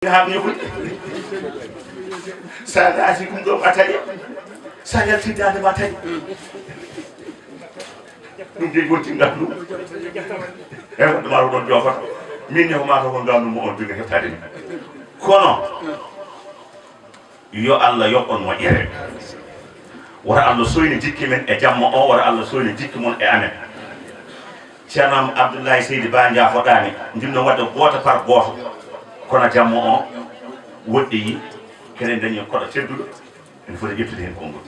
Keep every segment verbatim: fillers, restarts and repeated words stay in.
Haa mi yokkude. Sa naati ɗum ɗo ma taƴe. Sa yalti daande ma taƴe. Ɗum de wonti ngal ɗum. E wonde ma ko ɗon joofata. Min ne ko ma ko ngal ɗum mo on jogi heɓtaade min. Kono yo Allah yoɓ on moƴƴere. Wota Allah soyni jikki men e jamma o, wota Allah soyni jikki mon e amen. Ceerno am Abdoulaye Seydi Ba Ndiaye hoɗaani, ndimno waɗde gooto par gooto. Kono jamma o woɗɗi yi, kene dañi koɗo tedduɗo, ene foti ƴettude heen konngol.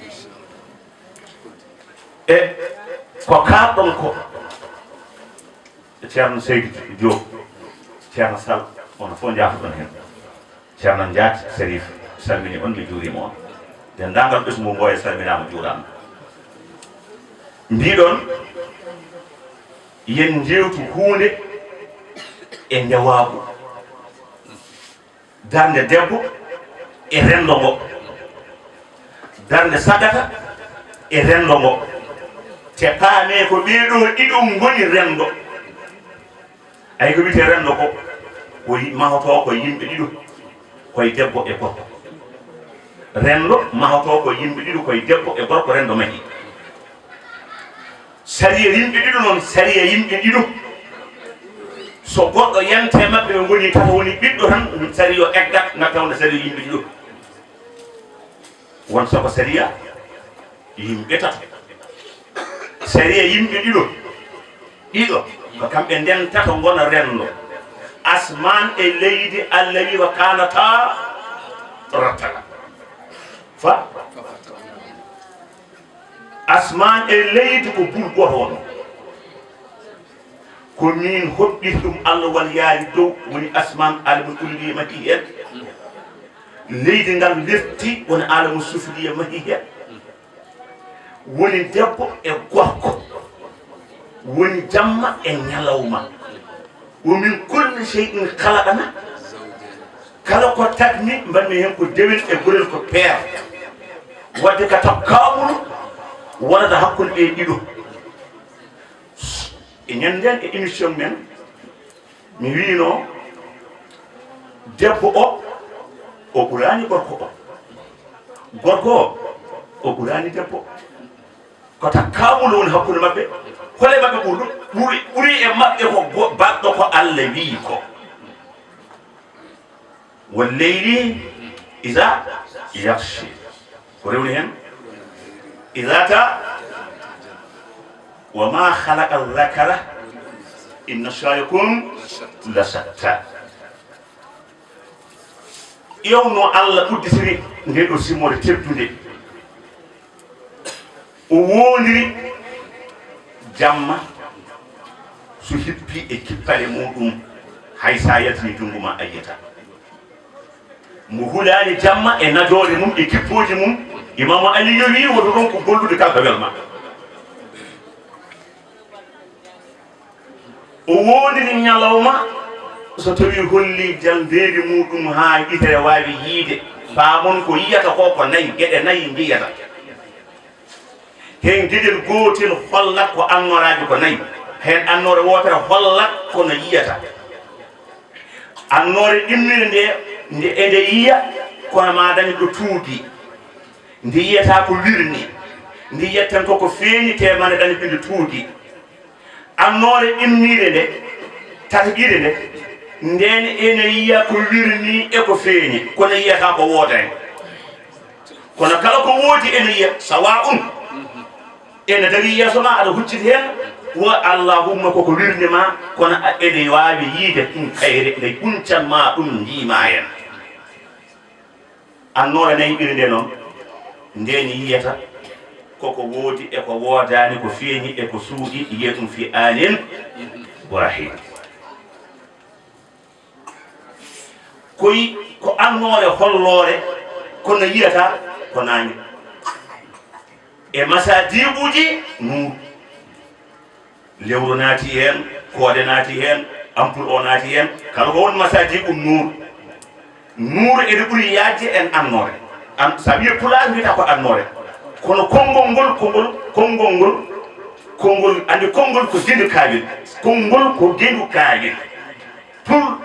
E ko kaalɗon ko, Ceerno Seydi Diop, Ceerno Sall, onon fof njaafoɗon heen. Ceerno Ndiaye Serif, salmini on, mi juurima on. Denndaangal ɓesngu Mboya salminaama, juuraama. Mbiɗon, yen njeewtu huunde e ndewaagu. Darnde debbo e renndo ngo. Darnde sagata e renndo ngo. Te paamee ko ɓee ɗoo ɗiɗo ngoni renndo. Ay ko wiyetee renndo ko, ko yi-, mahotoo ko yimɓe ɗiɗo, koye debbo e gorko. Renndo mahotoo ko yimɓe ɗiɗo, koye debbo e gorko renndo mahi. Sariya yimɓe ɗiɗo noon, sariya yimɓe ɗiɗo. So goɗɗo yante maɓɓe ɓe ngoni tato woni ɓiɗɗo tan, sariya o eggat ngal tawde sariya yimɓe ɗiɗo. Won soko sariya yimɓe tato. Sariya yimɓe ɗiɗo. Ɗiɗo. Ko kamɓe nden tato ngona renndo. Asmaan e leydi Allah wi wa kaanata rattaka. Fa? Asmaan e leydi ko bul gooto wonno. Ko min hoɗɗiri ɗum, Allah wal yaari dow, woni asmaan alamul ulwi mahi heen. Leydi ngal lefti, woni alamul sufliya mahi heen. Woni debbo e gorko, woni jamma e ñalawma. Wa min kulli shay'in khalaqna, kala ko tagmi, mbaɗmi heen ko dewel e gorel ko peer. Wadde ka taw kaawol wonata hakkunde ɓe ɗiɗo. E ñande e émission men, mi wiino, debbo o, o ɓuraani gorko o. Gorko o, o ɓuraani debbo o. Ko ta kaawol woni hakkunde maɓɓe. Hole maɓɓe ɓurɗo? Ɓuri, ɓuri e maɓɓe ko go-, baɗɗo ko Allah wiyi ko. Wal layli iza yaghsha. Ko rewni heen? Iza ta-, wa ma khalaqa dhakara, inna sa'yakum la shatta. Ƴeew no Allah udditiri nde ɗo simore teddunde. O woondiri jamma, so hippi e kippale muɗum, hay sa yaltini junngo ma a yiyata. Mo hulaani jamma e najoore mum e kippooji mum, Imaamu Aliyu wi, woto ɗon ko gollude kala ko welma. O woondini ñalawma, so tawi holli jaldeeri muɗum haa yitere waawi yiide, paamon ko yiyata ko, ko nayi, geɗe nayi njiyata. Heen geɗel gootel hollat ko annoraaji ko nayi, heen annoore wootere hollat ko no yiyata. Annoore ɗimmire nde, nde eɗe yiya, kono ma dañ ɗo tuugi. Nde yiyata ko wirni, nde yiyat tan ko ko feeñi, te ma nde dañ ɓe nde tuugi. Annoore ɗimmire nde, tataɓire nde, nden ene yiya ko wirni e ko feeñi, kono yiyata ko woodani. Kono kala ko woodi ene yiya, sawa'un. Ene darii yeeso ma, aɗa hucciti heen, wo allahumma koko wirni ma, kono a, ene waawi yiide ɗum kayre, nde huncan ma ɗum njiima heen. Annoore nayi ɓiri nde noon, ndeen yiyata koko woodi e ko woodaani, ko feeñi e ko suuɗi, yiya ɗum fi aanin wa rahiin. Koy ko annoore holloore, kono yiyata ko naange. E masadiibuuji nuur. Lewru naati heen, koode naati heen, ampul o naati heen, kala ko won masadiibu nuur. Nuur ene ɓuri yaajde en annoore. An, so a wiye pulaar, mbiyata ko annoore. Kono konngol ngol, konngol, konngol ngol, konngol, anndi konngol ko gendu kaawel. Konngol ko gendu kaawel. Pul,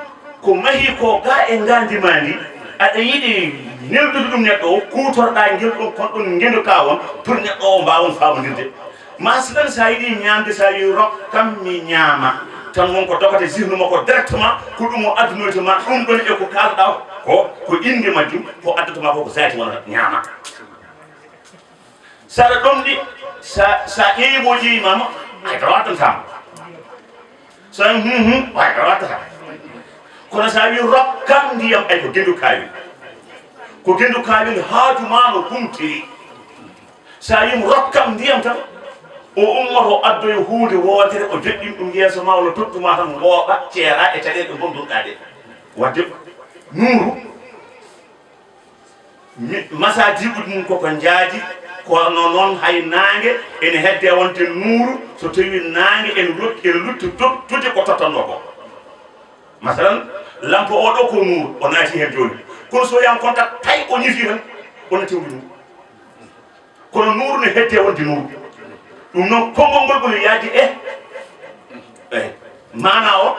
Ko mahi ko ga e ngaandi ma ndi, aɗa yiɗi neldude ɗum neɗɗo o, kuutorɗaa ngel ɗon, kon ɗon ngendu ka won, pour neɗɗo o mbaawa on faamondirde. Masalan, sa yiɗi ñaamde, sa yi rokkam mi ñaama, tan won ko dogata zihnu makko directement, ko ɗum o addunoyta ma, ɗum ɗon e ko kaalɗaa ko, ko innde majjum, ko addata ma ko, ko zaati wonata ñaama. Saɗa ɗomɗi, sa, sa ƴeewi mo ƴeewi mama, ay dara wattantama. Sa hum hum, ay dara wattata. Kono sa wi rokkam ndiyam, ay ko gendu kaawel. Ko gendu kaawel haaju ma no huntiri. Sa wimo rokkam ndiyam tan, o ummoto o addoyo huunde wootere, o joɗɗin ɗum yeeso ma, walla tottuma tan ngooɓa, ceera e caɗeele ɗe ngondurɗa ɗe. Wadde nuuru, mi-, masa diwude mum koko njaadi, kono noon hay naange ene hedde wonde nuuru, so tawi naange ene lot-, ene lutti tottude ko tottanno ko. Masalan, lampa oɗo ko nuuru, o naati heen jooni. Kono so yan konta tay o ñifi tan, o natti woni nuuru. Kono nuuru ne hedde wonde nuuru. Ɗum noon, konngol ngol ɓuri yaajde e, e maana o,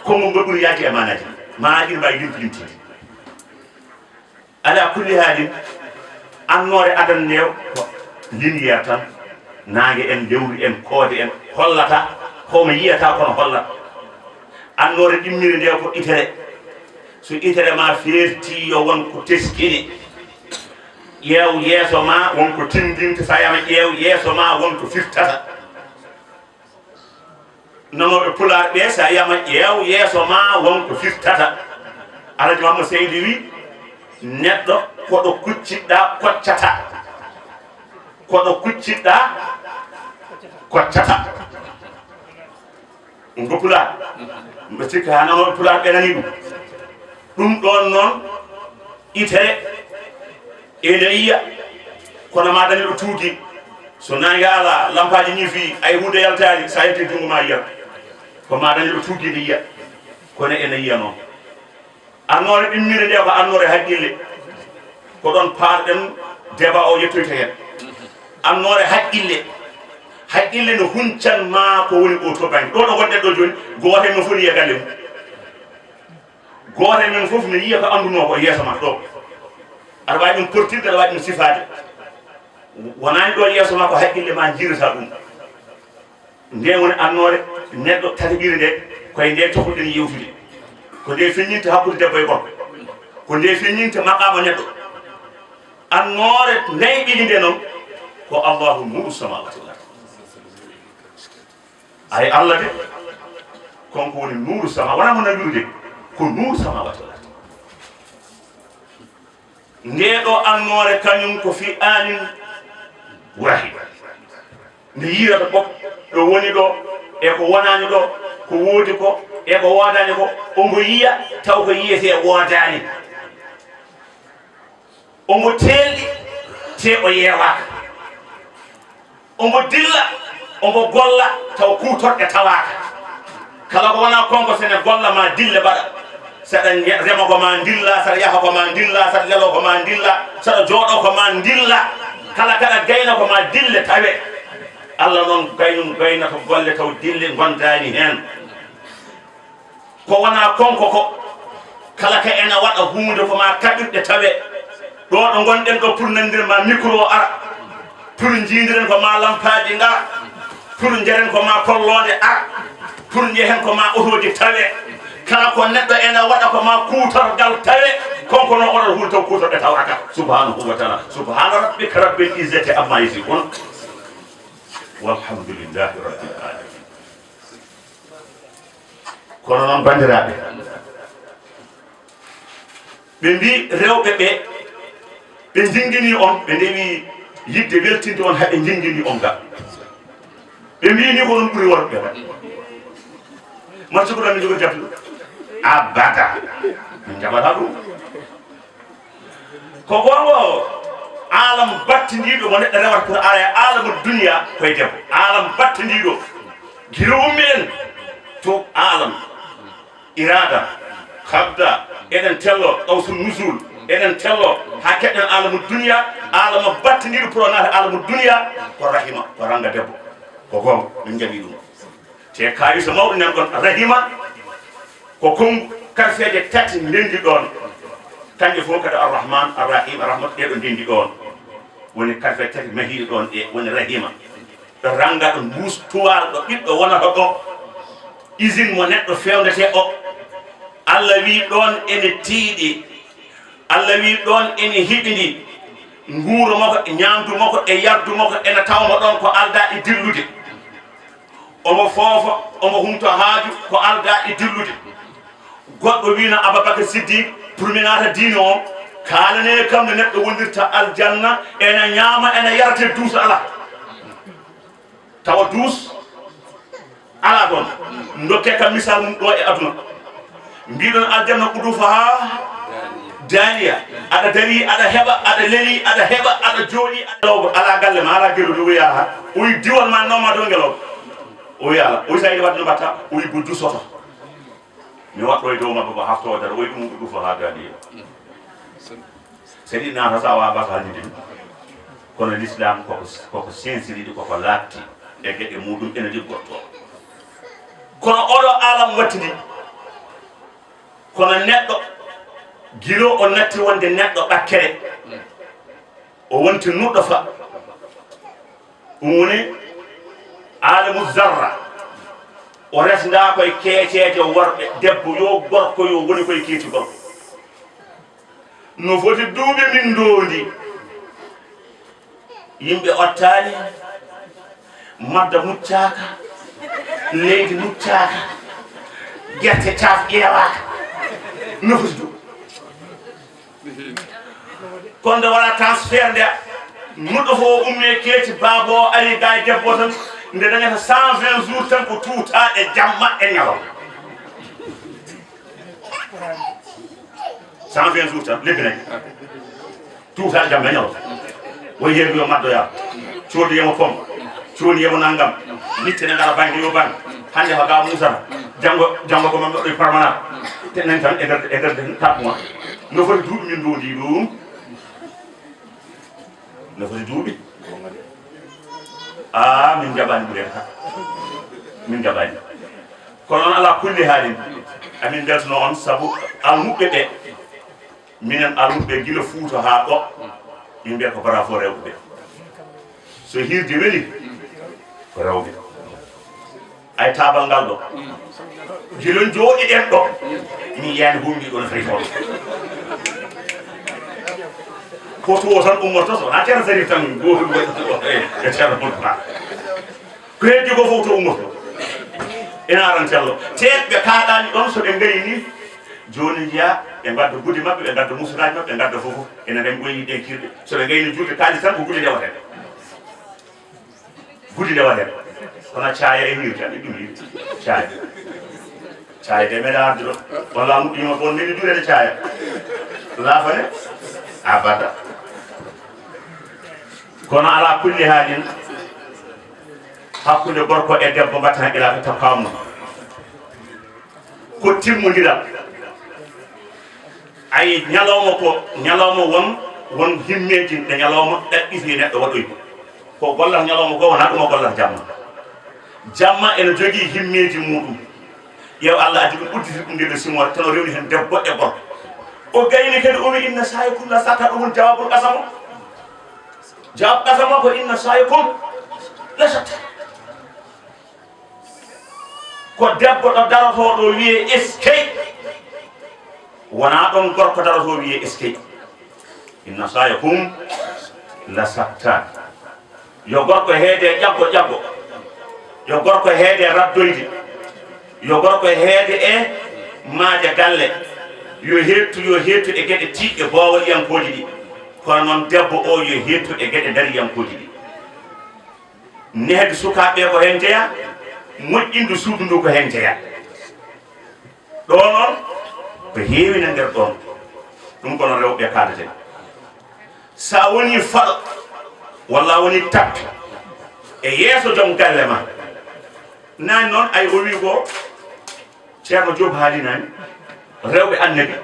konngol ngol ɓuri yaajde e maanaaji. Maanaaji ne mbaawi limti limtinde. Ala kulli haalin, annoore adan nde ko lumière tan, naange en, lewru en, koode en, hollata, homo yiyata kono hollata. Annoore ɗimmire nde ko itere. So itere ma feerti, yo won ko teskini. Ƴeew yeeso ma, won ko tindinta. Sa yama ƴeew yeeso ma, won ko firtata. Nanooɓe pulaar ɓe, sa yama ƴeew yeeso ma, won ko firtata. Alhaji Mamadou Seydi wi, neɗɗo ko ɗo kucciɗɗa koccata. Ko ɗo kucciɗɗa koccata. Ɗum ko pulaar. Mbe sikka ha nanooɓe pulaar ɓe nani ɗum. Ɗum ɗoon noon, itere ene yiya, kono ma dañi ɗo tuugi. So naange ala, lampaaji ñifi, ay huunde yaltaani, sa yalti junngo ma yiya. Ko ma dañi ɗo tuugi nde yiya. Kono ene yiya noon. Annoore ɗimmire nde ko annoore haqqille. Ko ɗoon paarɗen débat o yettoyta heen. Annoore haqqille. Haqqille no huncan ma ko woni o to bannge. Ɗo ɗo ngonɗen ɗo jooni, gooto heen no foti yiya galle mum. Gooto e men fof ne yiya ko anndunoo ko yeeso ma ɗo. Aɗa waawi ɗum portirde, aɗa waawi ɗum sifaade. Wonaani ɗo yeeso ma ko haqqille ma njiirata ɗum. Nde woni annoore neɗɗo tataɓire nde, koye nde tokoɗen yewtude. Ko nde feññinta hakkunde debbo e gorko. Ko nde feññinta maqaama neɗɗo. Annoore nayɓili nde noon, ko Allahu nuuru samawati wal ard. Ay Allah de, kanko woni nuuru sama, wonaa mo nawiru de, ko nuuru samawati wal ard. Ndee ɗo annoore kañum ko fi aanin wahi. Nde yiirata fof, ɗo woni ɗo, e ko wonaani ɗo, ko woodi ko, e ko woodaani ko, omo yiya, taw ko yiyetee woodaani. Omo teelɗi, te o yeewaaka. Omo dilla, omo golla, taw kuutorɗe tawaaka. Kala ko wonaa konko, sene golla ma dille mbaɗa. Saɗa ña-, rema ko ma ndilla, saɗa yaha ko ma ndilla, saɗa lelo ko ma ndilla, saɗa jooɗo ko ma ndilla. Kala kaɗa gayna ko ma dille tawe. Allah noon gaynum gaynata golle taw dille ngondaani heen. Ko wonaa konko ko, kala ka ena waɗa huunde ko ma kaɓirɗe tawe. Ɗo ɗo ngonɗen ɗo, pour nanndiren ma micro o ara, pour njiindiren ko ma lampaaji nga, pour njaren ko ma kolloonde ara, pour njehen ko ma otooji tawe. Kala ko neɗɗo ena waɗa ko ma kuutorgal tawe, konko noon oɗon huul taw kuutorɗe tawaka. Subhanahu wa taala. Subhana rabbika rabbil izzati amma yasifun. Walhamdulillahi rabbil alamin. Kono noon, banndiraaɓe, ɓe mbii rewɓe ɓe, ɓe njinngini on, ɓe ndewi yiɗde weltinde on, haa ɓe njinngini on ga. Ɓe mbii ni ko on ɓuri worɓe. Marsukuɗo min jogo jabtu. Abada. Min jaɓata ɗum. Ko goonga, aalam battindiiɗo mo neɗɗo rewata pour ara e aalamu duniya koye debbo. Aalam battindiiɗo. Gila ummi en to aalam. Irada, habda, eɗen tello, qawsu nuzul, eɗen tello, haa keɗen aalamu duniya, aalama battindiiɗo pour o naata aalamu duniya, ko rahima, ko ranga debbo. Ko goonga, min njaɓi ɗum. Te kaalis mawɗo nan ɗon, rahima, ko konngu, Karfeeje tati ndenndi ɗoon, kannje fof kadi Arrahman, Arrahim, Arrahmat, ɗee ɗo ndenndi ɗoon. Woni karfeeje tati mahiiɗe ɗoon ɗe, woni Rahima. Ɗo rannga ɗo mbuus tuwaal ɗo ɓiɗɗo wonata ɗo. Usine mo neɗɗo feewndetee o. Allah wii ɗoon ene tiiɗi. Allah wii ɗoon ene hiɓindi. Nguuru makko, ñaamdu makko e yardu makko ene tawa mo ɗoon ko aldaa e dillude. Omo foofa, omo humta haaju ko aldaa e dillude. Goɗɗo wiino Ababakar Siddiq, pour mi naata diine o, kaalanee kam no neɗɗo wondirta aljanna, ena ñaama, ena yara, te duus alaa. Tawa duus alaa toon. Ndokkee kam misal mum ɗo e aduna. Mbiɗon aljanna quduufuhaa daaniya. Aɗa darii, aɗa heɓa, aɗa lelii, aɗa heɓa, aɗa jooɗii, aɗa lawba. Alaa galle ma, alaa gelluɗo, o wiyaa ha. O wi diwol ma nawma dow ngelooba. O wiya alaa. O wi sa yiɗi waɗde no mbaɗta? O wi bo dusoto. Mi waɗɗo e dow maɓɓe ko haftoo daro, o wi ɗum ko quduufuhaa daaniya. Seɗi naata sa wawa baka haaldude ɗum. Kono l'islam koko, koko sincérité, koko laɓti e geɗe muɗum ene liggotto. Kono oɗo alam wattidi, kono neɗɗo gilo o natti wonde neɗɗo ɓakkere, o wonti nuɗɗo fa. Ɗum woni alamu zarra. O resnda koye keeceeje worɓe, debbo yo gorko, yo woni koye keeci gorko. No foti duuɓi min ndoondi. Yimɓe ottaani, madda muccaaka, leydi muccaaka, gerte caaf ƴeewaaka. No foti duuɓi. Kono nde waɗa transfert nde, nuɗɗo fof o ummi e keeci, baaba o ari ga e debbo tan, nde dañata cent vingt jours tan ko tuuta e jamma e ñalawma. Cent vingt jours tan, lebbi nayi. Tuuta e jamma e ñalawma. Woy yeeru yo maddoya. Coodi yemo pom. Coodi yemo nangam. Litte ne ngara banggue yo banggue. Hannde ko ga musata. Janngo, janngo ko mamɗo ɗo e permanent. Te nayi tan e nder, e nder quatre mois. No foti duuɓi min ndondi ɗum. No foti duuɓi. Ah, min jaɓani ɓuren ka. Min jaɓani. Kono noon, ala kulli haalin, amin mbeltano on sabu almuɓɓe ɓe. Minen almuɓe gila Fuuta haa ɗo, min mbiya ko bravo rewɓe. So hiirde weli, ko rewɓe. Ay taabal ngal ɗo. Gila jooɗiɗen ɗo, min yiyaani huunde ɗo no fay toon. Foto o tan ummorto, so wonaa Ceerno Sariif tan, gooto e Ceerno Moussa. Ko heddi ko fof to ummorto. Ina aran tello. Te ɓe kaaɗaani ɗon, so ɓe ngayni, jooni njiya, ɓe ngadda gudi maɓɓe, ɓe ngadda musulaaji maɓɓe, ɓe ngadda fof fof. Ina ngayni ɓoyi ɗen kirɗe. So ɓe ngayni juulde kaalis tan, ko gudi ndewata. Gudi ndewata. Kono caaya e wiirde, aɗa ɗum yiɗi. Caaya. Caaya de meɗa arde ɗo. Walla muɗɗima ko on meɗi duɗede caaya. Laafane? Abada. Kono ala kulli haalin, hakkunde gorko e debbo mbatta ila ko tappa mum. Ko timmondiral. Ayi, ñalawma ko, ñalawma won, won himmeeji ɗe ñalawma ɗaɓɓiti neɗɗo waɗoy. Ko gollata ñalawma ko wona ɗum o gollata jamma. Jamma ene jogii himmeeji muɗum. Ƴeew, Allah addi ɗum, udditi ɗum nde simoore, tan o rewni heen debbo e gorko. O gayni kadi, o wi, "Inna sa'yakum la shatta", ɗum woni jawaabul qasam o. Jawaab qasam o ko, "Inna sa'yakum la shatta." Ko debbo ɗo darotoo ɗo wiyee eskey, wonaa ɗon gorko darotoo wiyee eskey. Inna sa'yakum la shatta. Yo gorko heede e ƴaggo ƴaggo. Yo gorko heede e raddoyde. Yo gorko heede e maaje galle. Yo heettu, yo heettu e geɗe tiiɗɗe boowaliyankooji ɗi. Kono noon debbo o yo heettu e geɗe dariyankooji ɗi. Nehdi sukaaɓe ɓe ko heen jeyaa, moƴƴindu suudu ndu ko heen jeyaa. Ɗo noon, ko heewi na nder ɗoon. Ɗum ko noon rewɓe kaalaten. So a wonii faɗo, walla a wonii tappi e yeeso joom galle ma, naani noon, ay, o wii ko Ceerno Joob haalii naani, rewɓe Annabi,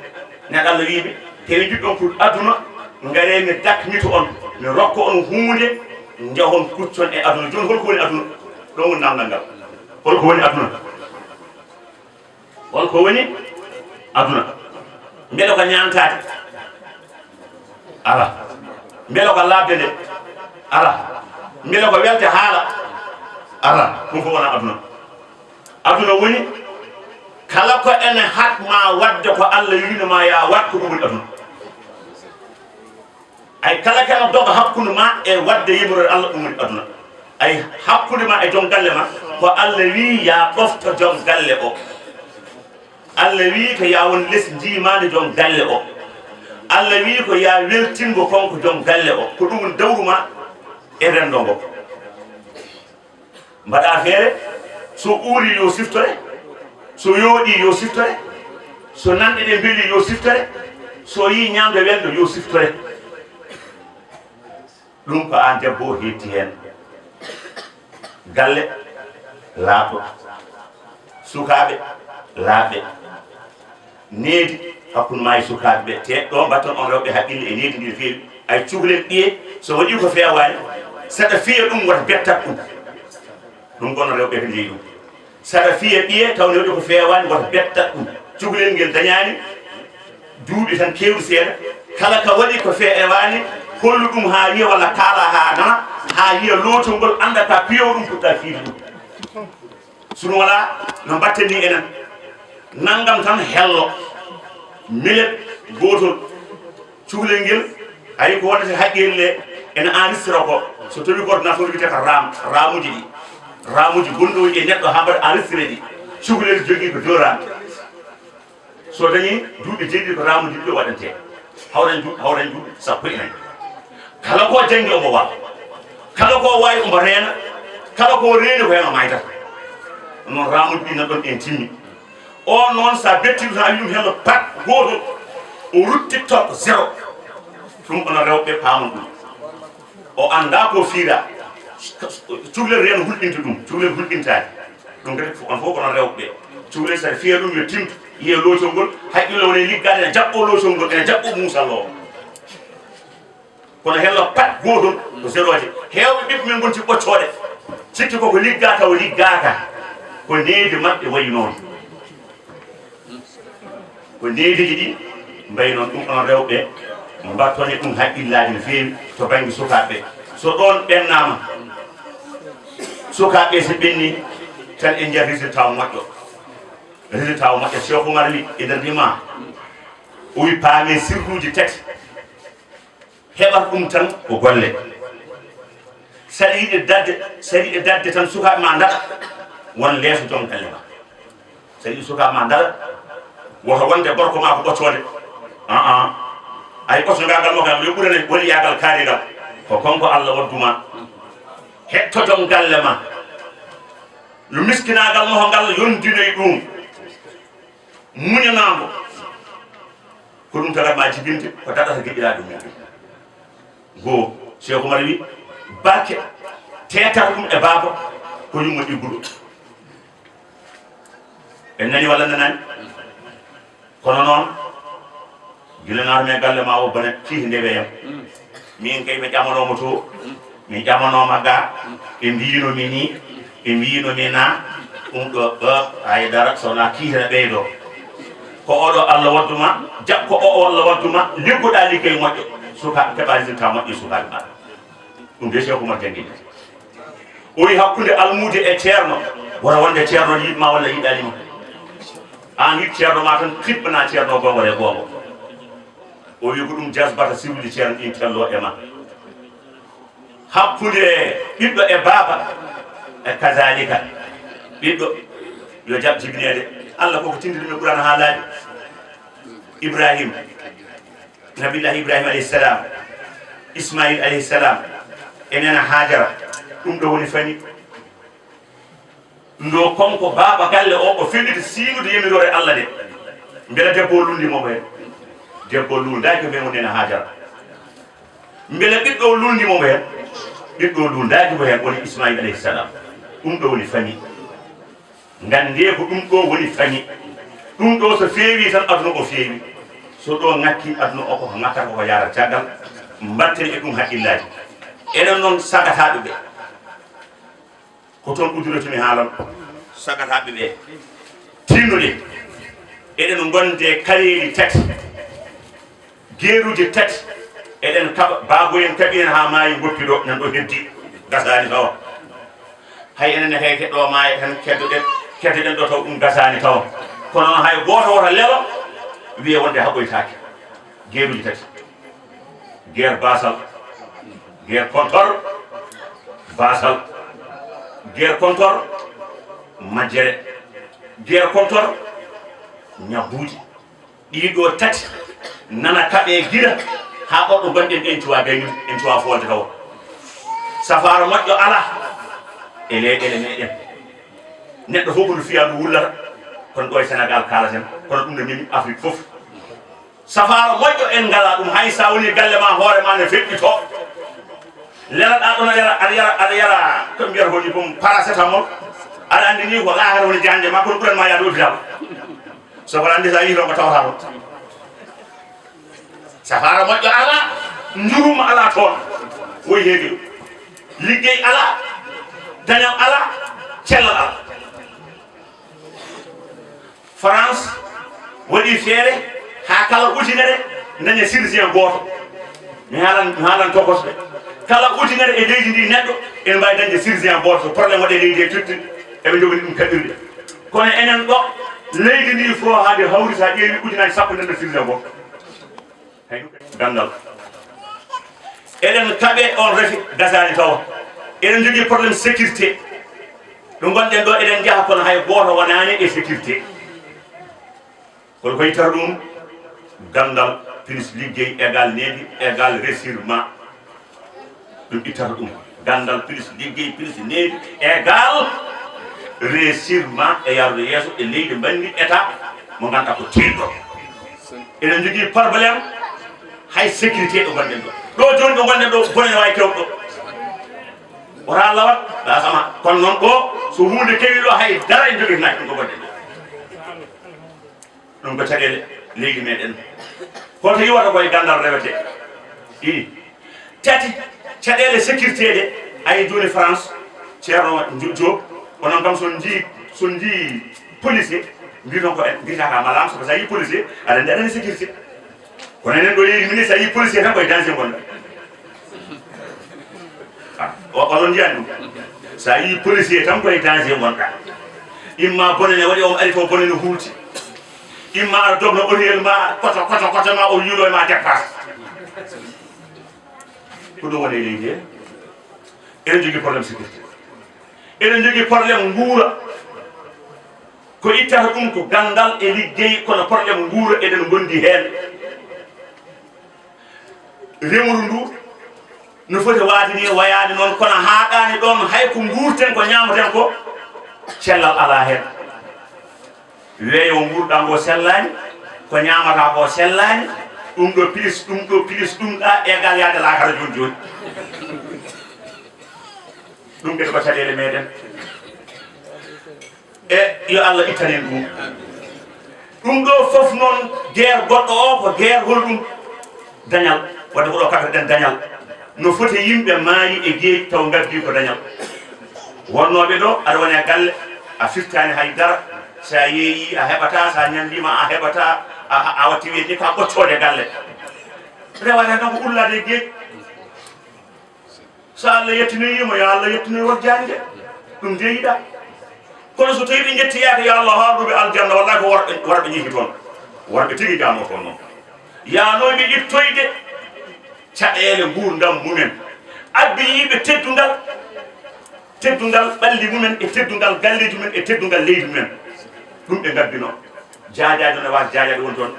ne Allah wii ɓe, te ɓe njiɗɗon ko aduna, ngaree mi dakmito on, mi rokka on huunde, njahon kuccon e aduna. Jooni, hol ko woni aduna? Ɗo woni naamndal ngal. Hol ko woni aduna? Hol ko woni Aduna, mbele ko ñaantaade? Alaa. Mbele ko laaɓde nde? Alaa. Mbele ko welde haala? Alaa. Ɗum fof wonaa aduna. Aduna woni kala ko ene haɗ ma waɗde ko Allah wiino ma yaa waɗ, ko ɗum woni aduna. Ay, kala kala doga hakkunde ma e waɗde yamiroore Allah, ɗum woni aduna. Ay, hakkunde ma e joom galle ma, ko Allah wii yaa ɗofto joom galle o. Allah wii ko yaa won les njiimaande joom galle o. Allah wii ko yaa weltingo konko joom galle o. Ko ɗum woni dawru ma e renndo ngo. Mbaɗa feere, so uuri yo siftore, so yooɗi yo siftore, so nanɗe ɗe mbeli yo siftore, so yii ñaamde welndo yo siftore. Ɗum ko aan debbo o heedti heen. Galle laaɓɗo, sukaaɓe laaɓɓe, needi hakkunde ma e sukaaɓe ɓe. Te ɗo mbatton on rewɓe haqqille e needi ndi no feewi. Ay, cukalel ɓiye, so waɗi ko feewaani, saɗa fiya ɗum, wata bettat ɗum. Ɗum ko onon rewɓe ko njeyi ɗum. Saɗa fiya ɓiye taw ne waɗi ko feewaani, wata bettat ɗum. Cukalel ngel dañaani duuɓi tan keewɗi seeɗa. Kala ka waɗi ko feewaani, hollu ɗum haa yiya walla kaala haa nana, haa yiya lootol ngol, annda ka piyowo ɗum, fuɗɗa fiide ɗum. So ɗum alaa, no mbatten ni enen. Nanngam tan hello. Milet gootol. Cukalel ngel, ayi ko wonata haqqille ene enregistré ko. So tawi coordinateur wiyete ko raam, raamuji ɗi. Raamuji gonɗo e neɗɗo haa mbaɗa enregistré ɗi. Cukalel jogii ko deux raam. So dañi duuɓi jeeɗiɗi ko raamuji ɗiɗo waɗante. Hawran du-, hawran duuɓi sappo e nayi. Kala ko janngi omo waawa. Kala ko waawi omo reena. Kala ko reeni ko heen o maaytata. Noon raamuji ɗi nan ɗon en timmi. On noon, so a bettii ɗum tan, a wii ɗum hello pat, gooto, o rutti TikTok, zéro. Ɗum onon rewɓe paamon ɗum. O anndaa ko fiira. Cukalel reeno hulɓinta ɗum, cukalel hulɓintaani. Ɗum kadi, on fof ko onon rewɓe. Cukalel, so a fiya ɗum, yo timtu, yiya lootol ngol, haqqille wona e liggaade, ene jaɓɓoo lootol ngol, ene jaɓɓoo muusal o. Kono hello pat gootol ko zéro je. Heewɓe ɓiɓɓe men ngonti ɓoccooɗe, cikki koko liggaa tawa liggaaka. Ko needi maɓɓe wayi noon. Ko neediiji ɗi mbayi noon. Ɗum onon rewɓe, mbattone ɗum haqqillaaji no feewi to bannge sukaaɓe. So ɗoon ɓennaama, sukaaɓe so ɓenni tan en njiyat résultat moƴƴo. Résultat moƴƴo, Cheikh Oumar wi e nder rima, o wi paame sirruuji tati. Heɓat ɗum tan ko golle. Saɗa yiɗi daɗde, saɗa yiɗi daɗde tan sukaaɓe ma ndaɗa, won leeso joom galle ma. Saɗa yiɗi sukaaɓe ma ndaɗa, woto wonde gorko ma ko ɓoccoonde. Aa, ay ɓoccogaagal mo kam yo ɓurane woni yaagal kaarigal. Ko konko Allah waddu ma. Hetto joom galle ma. Yo miskinaagal mo ngal yondinoy ɗum. Muñanaango, ko ɗum tagata ma jibinde, ko daɗata giɗiraaɗo mum. Goo, Cheikh Oumar wi, barke teetal ɗum e baaba, ko yumma ɗigguɗo. En nani walla nanani? Kono noon, gila naatmi e galle ma o bone, fii nde weyam. Min kay mi ƴamanooma to, mi ƴamanooma ga, ɓe mbiyino mi ni, ɓe mbiyino mi na, ɗum ɗo, ɗo, hay dara, so wonaa kiite na ɓeydo. Ko oɗo Allah waddu ma, jaɓ ko o Allah waddu ma, liggoɗaa liggey moƴƴo, suka, keɓa résultat moƴƴo e sukaaɓe ma. Ɗum de Cheikh Oumar janngini. O wi hakkunde almuude e ceerno, wota wonde ceerno yiɗ ma walla yiɗaani ma. Aan yiɗ ceerno ma tan, kiɓɓana ceerno goongo e goongo. O wi ko ɗum jasbata siwli ceerno ɗin tello e ma. Hakkunde ɓiɗɗo e baaba, e kazalika. Ɓiɗɗo yo jaɓ jibineede. Allah koko tindini mi Qur'an haalaaji. Ibrahim, Nabillahi Ibrahim alayhi salam, Ismail alayhi salam, e nena Hajara. Ɗum ɗo woni fani. Ndo konko baaba galle o, o felliti siinude yamiroore Allah nde. Mbela debbo o lundi mo heen? Debbo o lundaaki mo heen, woni nena Hajara. Mbela ɓiɗɗo o lundi mo heen? Ɓiɗɗo o lundaaki mo heen, woni Ismail alayhi salam. Ɗum ɗo woni fani. Nganndee ko ɗum ɗo woni fani. Ɗum ɗo so feewi tan, aduna o feewi. So ɗo ŋakki, aduna o koko ŋakkata, koko yaara caggal. Mbatten e ɗum haqqillaaji. Enen noon sagataaɓe ɓe, ko toon uddiroytumi haalam. Sagataaɓe ɓe, tinnude. Eɗen ngonde kareeli tati, geeruuji tati, eɗen kaɓa, baabo en kaɓi en haa maayi, ngoppi ɗo, nan ɗo heddi, gasaani tawa. Hay enen ne, hay keɗɗo maayi tan, keddoɗen, keddoɗen ɗo taw ɗum gasaani tawa. Kono noon hay gooto wota lelo wiye wonde haɓoytaake. Geeruuji tati. Guerre Basal, guerre contre Basal, guerre contre Majjere, guerre contre Ñabbuuji. Ɗii ɗo tati nana kaɓe gila haa ɓorɗo gonɗen en cuwa gaynude, en cuwa foolde taw. Safaara moƴƴo alaa e leyɗeele meɗen. Neɗɗo fof ko no fiya ndu wullata, kono ɗo e Sénégal kaalaten, kono ɗum no memi Afrique fof. Safaara moƴƴo en ngalaa ɗum, hay so a woni galle ma, hoore ma ne feƴƴi to. Lelaɗaa ɗon, aɗa yara, aɗa yara, aɗa yara, ko ɓe mbiyata ko ni, ɗum paracétamol. Aɗa anndi ni ko laakara woni jaŋde ma, kono ɓuran ma yaade hôpital. Sabu aɗa anndi so a yii toon ko tawata toon. Safaara moƴƴo alaa, njurum alaa toon. Woy heege ɗum. Liggey alaa, dañal alaa, cellal alaa. France waɗi feere haa kala ujunere daña chirurgien gooto. Mi haalan, mi haalan tokosɓe. Kala ujunere e leydi ndi neɗɗo, ene mbaawi dañde chirurgien gooto. So problème waɗi e leydi he firti, eɓe njogani ɗum kaɓirɗe. Kono enen ɗo, leydi ndi fof haa ndi hawri, so a ƴeewi ujunaaji sappo daña chirurgien gooto. Hay ɗum ganndal. Eɗen kaɓe on rafi gasaani tawa. Eɗen njogii problème sécurité. Ɗo ngonɗen ɗo eɗen njaha kono hay gooto wonaani e sécurité. Kono ko ittata ɗum? Ganndal plus liggey égal needi égal réussirement. Ɗum ittata ɗum. Ganndal plus liggey plus needi égal réussirement e yaarude yeeso e leydi mbanndi état mo ngannduɗaa ko tiiɗɗo. Eɗen njogii problème hay sécurité ɗo ngonɗen ɗo. Ɗo jooni ɗo ngonɗen ɗo bone ne waawi kewɗo ɗo. Wota lawat ɗa sama. Kono noon ɗo so huunde kewi ɗo hay dara en joginaki ɗum ko ngonɗen ɗo. Ɗum ko caɗeele leydi meɗen. Hoto iwata koye ganndal rewete. Ɗiɗi. Tati, caɗeele sécurité ɗe, ayi jooni France, Ceerno Diop, onon kam so njii, so njii policier, mbiton ko en, mbiyata ka malaam, sabu so a yii policier, aɗa anndi aɗa anndi sécurité. Kono enen ɗo leydi min, so a yii policier tan koye danger ngonɗa. Ah, o, oɗon njiyani ɗum. So a yii policier tan koye danger ngonɗa. Imma bone ne waɗi, on ari to bone ne hulti. Imma aɗa dogno oriel ma, koto, koto, koto ma, o yiilo e ma dépasse. Ko ɗum woni e leydi he. Eɗen jogii problème sécurité. Eɗen jogii problème nguura. Ko ittata ɗum ko ganndal e liggey, kono problème nguura eɗen ngondi heen. Remru ndu no foti waade ni, wayaani noon, kono haaɗaani ɗoon, hay ko nguurten, ko ñaamaten ko, cellal alaa heen. Weeyo nguurɗaa ngo sellaani, ko ñaamataa ko sellaani, ɗum ɗo pilis, ɗum ɗo pilis, ɗum ɗa égal yaade laakara jooni jooni. Ɗum kadi ko caɗeele meɗen. E yo Allah ittan en ɗum. Ɗum ɗo fof noon, guerre goɗɗo o ko guerre hol ɗum? Dañal. Wadde ko ɗo kaɓirɗen dañal. No foti yimɓe maayi e geeƴi taw ngabbii ko dañal. Wonnooɓe ɗo, aɗa woni e galle, a firtaani hay dara. So a yeeyii, a heɓataa, so a ñanndiima, a heɓataa, a, a, a watti wiyde ka ɓoccoode galle. Rewata tan ko ullaade e geeƴi. So Allah yettinoyii mo, yo Allah yettinoy wojjaani de. Ɗum de yiɗaa. Kono so tawii ɓe njettoyaaka, yo Allah hoor ɗum ɓe aljanna, wallahi ko worɓe, worɓe njehi toon. Worɓe tigi jaamo toon noon. Yaanooɓe ittoyde caɗeele nguurndam mumen. Abbiyiiɓe teddungal, teddungal ɓalli mumen e teddungal galleeji mumen e teddungal leydi mumen. Ɗum ɓe ngabbinoo. Jaajaajo ne waasa jaajaade woni toon.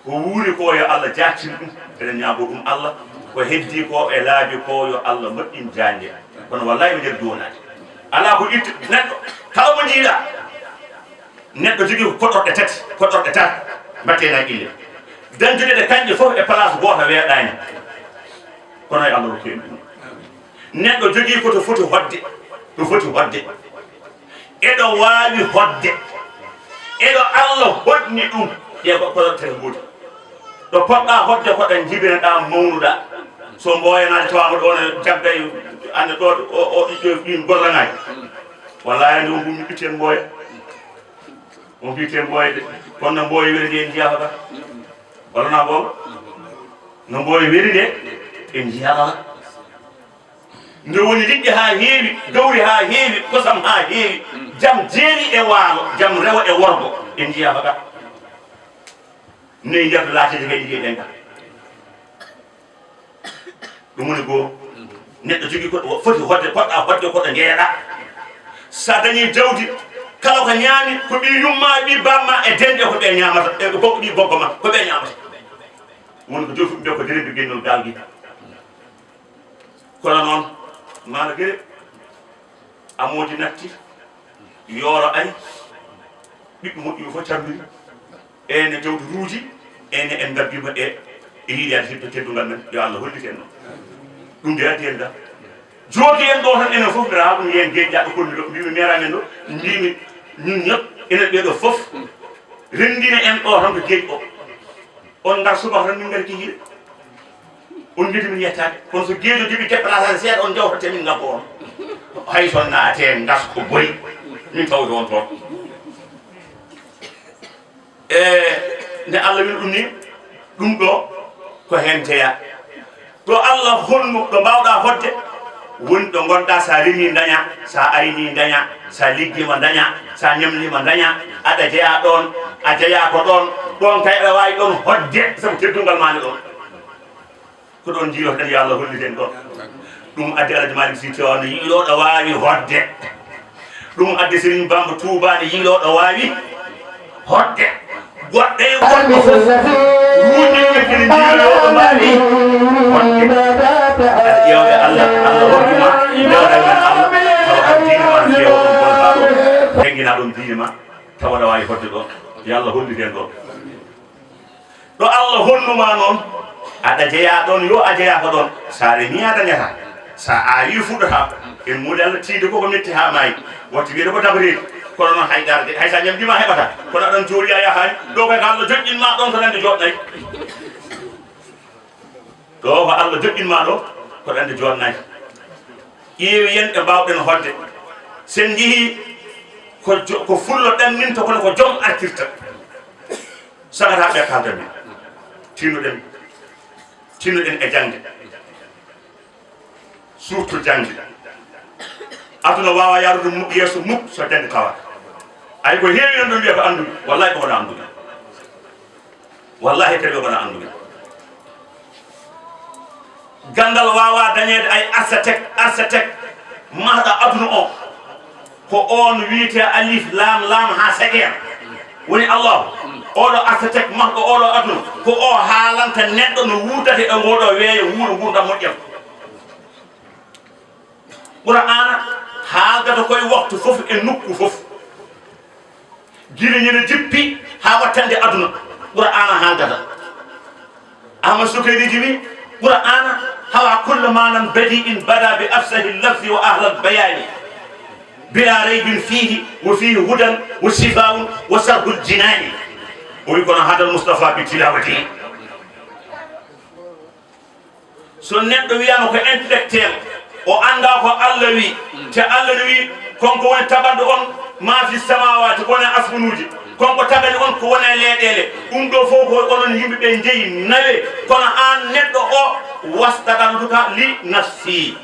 Ko wuuri ko, yo Allah jaactin ɗum, eɗen ñaago ɗum Allah. Ko heddi ko e laabi ko, yo Allah moƴƴin jaanje. Kono wallahi, mi nder duwonaade. Alaa ko itti neɗɗo, kala mo njiiɗaa, neɗɗo jogii ko koɗorɗe tati, koɗorɗe tati, mbaɗte heen hakkille. Dañcude ɗe kañƴe fof e place gooto weeɗaani. Kono e Allah rokki en ɗum. Neɗɗo jogii ko to foti hoɗde, to foti hoɗde. Eɗo waawi hoɗde. Eɗo Allah hoɗni ɗum. Ƴee ko, ko tel gooto. Ɗo poɗɗaa hoɗde ko ɗo njibinoɗaa, mawnuɗaa. So Mboya naati tawaama ɗo ne jaggay, ande ɗo, o, o, ɗin gollanaaki. Wallahi, ande on ɗum mi ɓitti en Mboya. On fii te mbooye de, kono no mbooye weli nde en njiyaaka ka. Walla na booba? No mbooye weli nde en njiyaaka ka. Nde woni liƴƴi haa heewi, gawri haa heewi, kosam haa heewi, jam jeeri e waalo, jam rewo e worgo, en njiyaaka ka. Noy njarto laatede kadi njiyeɗen ka. Ɗum woni goo, neɗɗo jogii ko foti hoɗde, poɗɗa hoɗde ko ɗo njeeyaɗa. So a dañii jawdi, kala ko ñaami, ko ɓii yumma, ɓii bamma e denɗe ko ɓe ñaamata, e ko ɓii goggo ma, ko ɓe ñaamata. Woni ko joom fuɗɗude ko derembi gennol gaal gi. Kono noon, maana gere, amooji natti, yooro ari, ɓiɓɓe moƴƴuɓe fof cambiri. Ene jawdi ruuji, ene en ngabbiima e, e yiɗeede hibto teddungal men, yo Allah holliti en ɗum. Ɗum de addi en ga. Jooɗi en ɗo tan enen fof, mbiɗa haa ɗum yen geeƴ jaɗɗo kolmi ɗo, mbimi meramen ɗo, mbimi ñun ñëpp, enen ɓee ɗo fof, renndina en ɗo tan ko geeƴ o. On ngar subaka tan min ngari kihiiɗe. On ngeti min yettaade. Kono so geejo jogi déplacé seeɗa, on jawtote min ngabbo on. Hay so naate ngas ko boni, min tawde on toon. E nde Allah wini ɗum ni, ɗum ɗo ko heen jeyaa. Ɗo Allah honnu, ɗo mbaawɗaa hoɗde, woni ɗo ngonɗaa, so a remii ndañaa, so a aynii ndañaa, so a liggiima ndañaa, so a ñamliima ndañaa, aɗa jeyaa ɗoon, a jeyaa ko ɗoon, ɗoon kay aɗa waawi ɗoon hoɗde, sabu teddungal maa nde ɗoon. Ko ɗoon njiyotoɗen, yo Allah holliten ɗoon. Ɗum addi Alhaji Malick Sy Tiwaawan yiilooɗo waawi hoɗde. Ɗum addi Serigne Bamba Touba ne yiilooɗo waawi hoɗde. Goɗɗo e goɗɗo fof wuuñi ƴettiri njiilooɗo mbaawi hoɗde. Aɗa ƴeewde Allah, Allah hokkuma, ƴeewde men Allah, tawa kam diine ma feewa ɗum bonbaaɗo. Teŋngina ɗum diine ma, tawa aɗa waawi hoɗde ɗoon. Yo Allah holliten ɗoon. Ɗo Allah honnuma noon, aɗa jeyaa ɗoon, yo a jeyaa ko ɗoon. So a remii a dañataa, so a aawii fuɗɗotaa. En muuli Allah tiiɗi ko ko metti haa maayi. Watti wiyeede ko dabareeji. Kono noon hay dara de, hay so a ñamdiima a heɓataa. Kono aɗon jooɗi a yahaani. Ɗo kay ko Allah joƴƴinmaa ɗoon ko nande jooɗnayi. Ɗo ko Allah joƴƴinmaa ɗo ko nande jooɗnayi. Ƴeewi yen ɓe mbaawɗen hoɗde. Sen njehii ko jo-, ko fullo ɗanninta kono ko jom artirta. Sagata ɓe kaalda min. Tinnoɗen, tinnoɗen e jaŋde. Surtout jaŋde. Aduna waawa yaarude mu-, yeeso muk so jaŋde tawaaka. Ay ko heewi en ɗum wiya ko annduɓe. Wallahi ko wona annduɓe. Wallahi kadi ko wona annduɓe. Ganndal waawaa dañeede ay architecte, architecte mahɗo aduna o. Ko oon wiyetee alif, laam, laam haa seeɗa. Woni Allahu. Oɗo architecte mahɗo oɗo aduna. Ko o haalanta neɗɗo no wuurdata e ngoɗo weeyo, wuura nguurndam moƴƴam. Qur'aana haaldata koye waktu fof e nokku fof. Gila ñande jippi haa wattande aduna, Qur'aana haaldata. Ahmad Sukayrij wi, Qur'aana hawa kulla maanan badi'in bada bi afsahi lafzi wa ahlal bayaani. Bila raybin fiihi wa fiihi hudan wa shifaa'un wa sarhul jinaani. O wi kono hadal Mustafa bi tilawati. So neɗɗo wiyaama ko intellectuel, o anndaa ko Allah wi, te Allah ne wi, "Kon ko woni taganɗo on maa fi samaawaati, ko woni e asmanuuji, kon ko tagani on ko woni e leyɗeele." Ɗum ɗo fof ko onon yimɓe ɓe njeyi, nawe, kono aan neɗɗo o, "wastaghantuka li nafsi."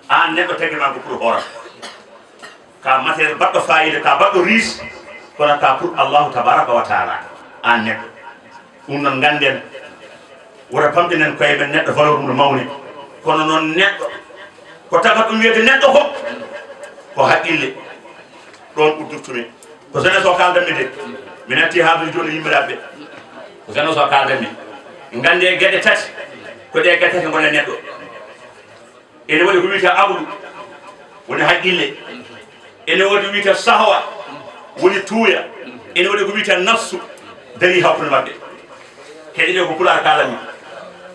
Aan neɗɗo, tagi ma ko pour hooram. Ka matériel baɗɗo fayida, ka baɗɗo riche, kono ka pour Allahu tabaraka wa taala, aan neɗɗo. Ɗum noon ngannden, wota pamɗinen koye men neɗɗo valeur mum no mawni. Kono noon neɗɗo, ko tagata ɗum wiyde neɗɗo ko, ko haqqille. Ɗoon uddirtumi. Ko jeunesse o kaaldanmi de. Mi natti haaldude jooni yimmiraaɓe. Ko jeunesse o kaaldanmi. Nganndee geɗe tati. Ko ɗe geɗe tati ngona neɗɗo. Ene waɗi ko wiyetee aqlu, woni haqqille. Ene waɗi ko wiyetee sahwa, woni tuuya. Ene waɗi ko wiyetee nafsu, darii hakkunde maɓɓe. Keɗe ɗe ko Pulaar kaalami.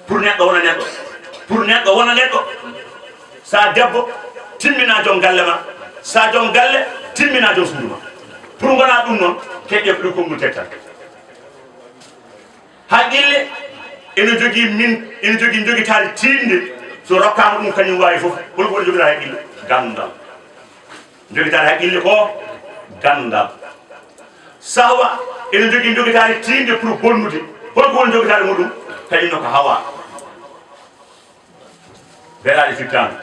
Pour neɗɗo wona neɗɗo. Pour neɗɗo wona neɗɗo. Sa debbo, timmina joom galle ma. Sa joom galle, timmina joom suudu ma. Pour ngona ɗum noon, keɗe ɗe ko ɗum konngol tegtal. Haqqille ene jogii min, ene jogii njogitaare tiiɗnde. So rokkaama ɗum, kañum waawi fof. Hol ko woni njogitaare haqqille? Ganndal. Njogitaare haqqille ko ganndal. Sahwa ene jogii jogitaare tiiɗnde pour bonnude. Holko woni jogitaare muɗum? Kañum ne ko hawa. Belaaɗe fittaandu.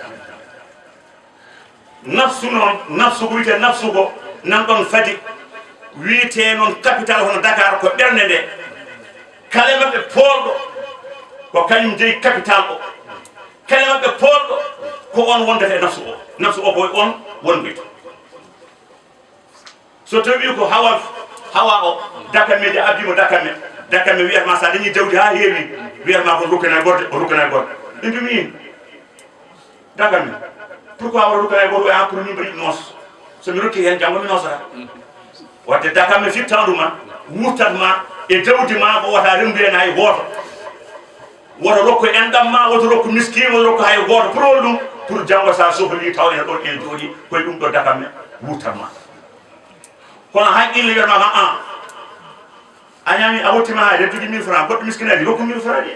Nafsu noon, nafsu ko wiyetee nafsu ko nan ɗoon fadi, wiyetee noon capital hono Dakar ko ɓernde nde. Kala e maɓɓe poolɗo ko kañum jeyi capital o. Kala e maɓɓe poolɗo ko oon wondata e nafsu o. Nafsu o ko e oon wondoyta. So tawi ko hawa, hawa o, dakame de abbi mo dakame, dakame wiyata ma sa dañi jawdi ha heewi, wiyata ma ko rukkana gorko, o rukkana gorko. Ɗum ɗum min, dakame. Pourquoi wara rukkana gorko e an pour min mbaɗi noos? So mi rokki hen janngo mi noosata. Wadde dakame fittandu ma, wurtat ma, e jawdi ma ko wata rendu hen hay gooto. Woto rokku enɗam ma, woto rokku miskiin, woto rokku hay gooto. Pour ɗum, pour janngo sa sohli taw ene ɗon ene jooɗi, koye ɗum ɗo dakame wurtat ma. Kono haqqille wiyata ma, "Ah, ah, a ñaami, a wottima haade, aɗa jogii mille francs, goɗɗo miskineejo, rokku mille francs ɗi."